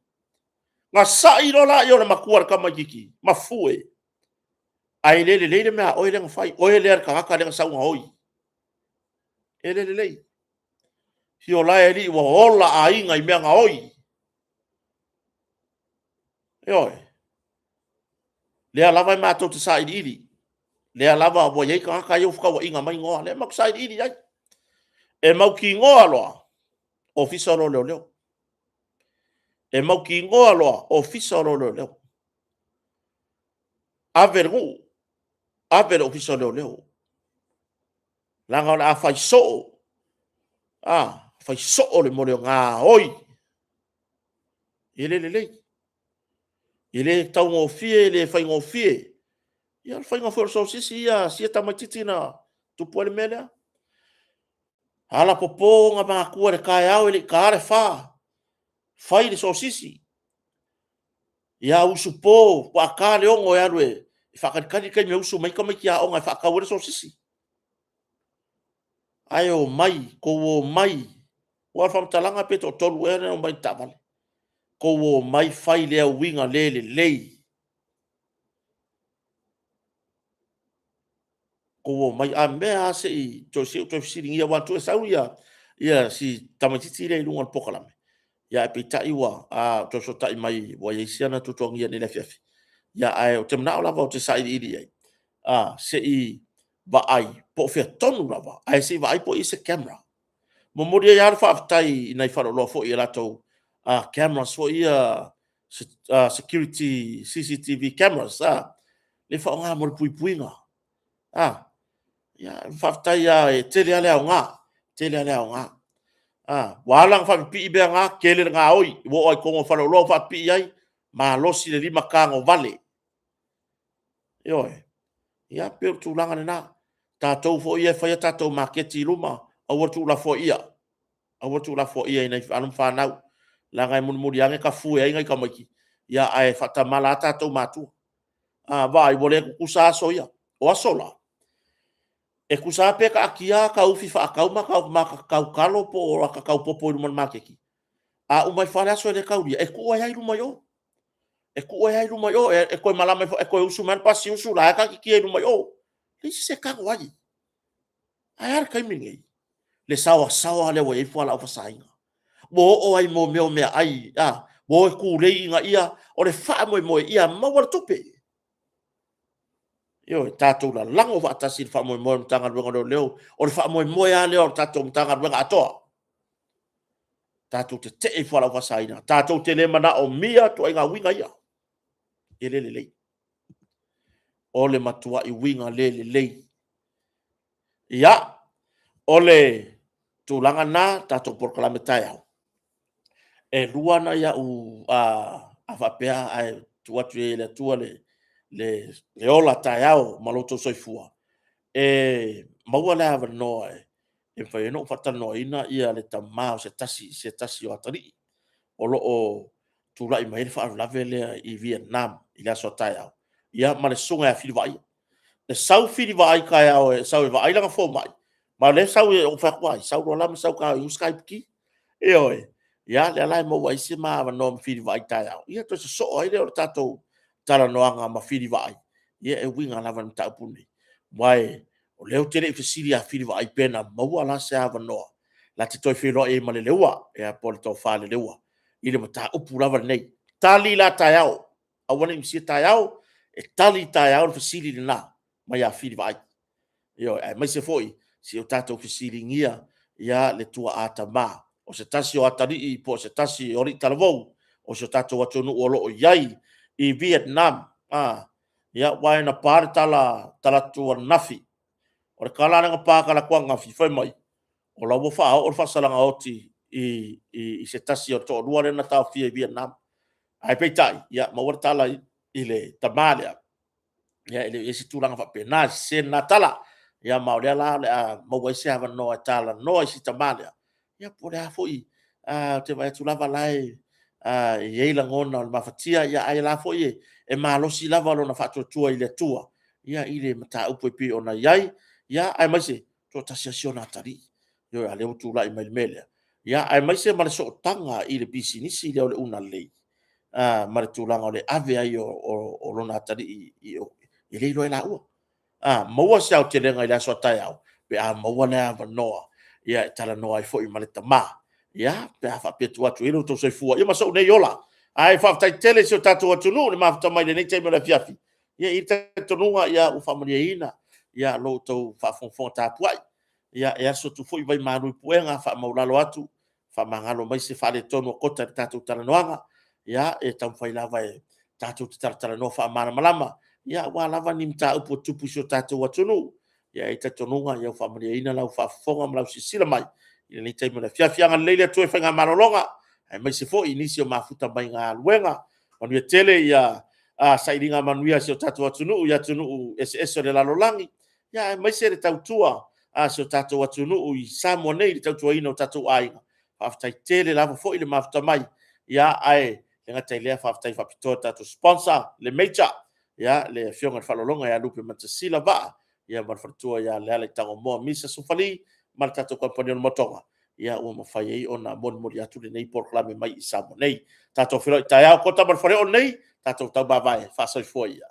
Na sai loa lea o le matua i le tamaitiiti, ma fue, ae le lelei le mea a oe lea na fai, oe lea le tagata lea na sau gaoi. E le lelei. Fio la e alii ua ola aiga i mea gaoi. Ioe. Lea lava e matou te sailiili. Lea lava ua i ai tagata ia ua fetauaiga mai igoa, lea matou te sailiili i ai. E mautinoa loa, Ofisa loa o Leoleo. E mautinoa loa, Ofisa loa o Leoleo. Ave i le nuu, ave i le Ofisa o Leoleo. Leaga o le a fai soo, a, fai soo le mea o le gaoi. E le lelei. E le taugofie, e le faigofie. Ia o le faiga foi o le sosisi ia a sia tamaitiiti na tupu ai le mea lea. Alapopo ona matua i le taeao e le i taina le 4, fai le sosisi. Ia usupo faatoa ta le 6 e alu e faatalitali le taimi e usu mai ai tamaiti aoga e faatau ai le sosisi. Ae omai, outou omai, aua o le faamatalaga pe toatolu ea na omai i le taavale. Outou omai fai lea uiga le lelei. Outou omai, a mea lava se i ou toe fesiligia aua na tuu e sau si tamaitiiti lea i luga o le polokalame, ae peitai ua toe fesootai mai ua i ai si ana tuatuagia i lenei afiafi. Ae ou te manao lava ou te sailiili i ai, se i vaai po o fea tonu lava, ae se i vaai po o i ai se camera. E momoli ai lava le faafetai i nai faleoloa foi i latou cameras foi ia security CCTV cameras e faaaoga mo le puipuiga. Faafetai lava e tele lava le aoga, tele lava le aoga. Ua ala ona faapipii mea na, tele le gaoi, ua oo lava i totonu o faleoloa ua faapipii ai, malosi le limatagovale. Ioe. Ia pei o le tulaga lena. O tatou foi ia e fai a tatou maketi i luma, aua le tuulafoaia, aua le tuulafoaia i nai alo ma fanau, leaga e mulimuli ane tafue ai nai tamaiti, ae faatamala lava tatou matua. A, vaai ua le tutusa aso ia. O aso la, e tusa lava pe taatia ata ufi faatau ma ta tau talo po o ata tau popo i luma o le maketi, a uma ifo lava le aso e le taulia, e tuu ai lava i luma i o. E tuu ai lava i luma i o, e toe malama ifo e toe usu mai lava le pasi usu, o la e taatitia i luma i o, e leai se isi e tago ai. Ae a le taimi lenei? Le saoasaoa lea ua i ai fualaau faasaina, ua oo lava i mea o meaai, ua o e tulei ina ia… o le faamoemoe ia maua le tupe. Ioe, tatou lalago faatasi i le faamoemoe o le Matagaluega o Leoleo, o le faamoemoe lava lea o le tatou Matagaluega atoa, tatou tetee i fualaau faasaina, tatou te le manaomia ituaiga uiga ia, e le lelei. O le matuai uiga le lelei. Ia, o le tulaga lena le tatou polokalame taeao. E lua nai au, a faapea ae tuu atu i ai e le Atua le ola taeao ma lo outou soifua, e maua le avanoa e mafai ai ona ou faatalanoaina le tama o se tasi o atalii o lo o tulai mai ai le faalavelave lea i Vietnam i le aso a taeao, ia ma le susuga ia Filivaai. E sau Filivaai i taeao e sau e vaai lana fomai, ma o lea e sau, ou fai atu, ai, sau loa la ma sau ta inu se ta iputi. Ioe. Ia, lea la e maua ai si ma avanoa ma Filivaai taeao, ia toe sosoo ai lea o le tatou talanoaga ma Filivaai e uiga lava i le mataupu lenei. Aua o lea ou te le i fesili ia Filivaai pe na maua la se avanoa na te toe feiloai ai ma Leleua, po o le Tofa ia Leleua i le mataupu lava lenei. Tali la taeao, aua ne i misia taeao, e tali taeao le fesili lena mai ia Filivaai. Ioe, aemaise foi se i o tatou fesiligia le tuaa tama o se tasi o atalii po o se tasi o alii talavou o si o tatou atunuu o lo o i ai i Vietnam. Aua na pa le tala talaatu ananafi, o le tala lea na pa talaatu ananafi, fai mai o la e ua faaoo le faasalaga oti i se tasi o le toalua lea na taofia i Vietnam. Ae peitai, maua le tala i le tama lea, e le o i ai se tulaga faapena, e sese lena tala. Ia ma o lea la o le a maua ai se avanoa e talanoa ai i si tama lea, ia po o le a foi, ou te vaai atu lava o la e i ai lagona o le mafatia, ae o la foi e malosi lava lona faatuatua i le Atua i le mataupu e pei ona i ai, aemaise toatasi lava si ona atalii, a o lea ua tulai mai i le mea lea, aemaise ma le sootaga i le pisinisi lea o le Unalelei ma le tulaga o le ave ai o lona atalii i o, e le iloa e laua. A maua se aotelega i le aso a taeao pe a maua le avanoa e talanoa ai foi ma le tama, pe a faapea e tuu atu i ai lo outou soifua ma sou nei ola. Ae faafetai tele i si o tatou atunuu i le mafuta mai i lenei taimi o le afiafi. Ia, e i ai le talitonuga ua faamalieina lo outou faafogafoga tapuai. E asu atu foi vaimalu i puega faamaualalo atu, faamagalo mai se faaletonu o kota i le tatou talanoaga. Ia, e taumafai lava tatou te talatalanoa faamalamalama aua lava ni mataupu e tutupu i si o tatou atunuu. E i ai le talitonuga ua faamalieina lau faafofoga ma lau silasila mai i lenei taimi o le afiafi. Ia agalelei le Atua i le faigamalologa aemaise foi i nisi o mafuta mai galuega. Manuia tele sailiga manuia a si o tatou atunuu i atunuu eseese o le lalolagi, aemaise le tautua a si o tatou atunuu i Samoa nei i le tautuaina o tatou aiga. Faafetai tele lava foi le mafuta mai, ae le gata i lea, faafetai faapitoa i le tatou sponsor le Major, le Afioga i le Faaaloaloga ia Lupematasila Vaa ma le faletua ia Lealaitagomoa Misa Sofali ma le tatou kamupani o le Motoga ua mafai ai ona molimoli atu lenei polokalame mai i Samoa nei. Tatou feiloai taeao, Kota ma le Faleoo nei, tatou taumavae faasoifua ia.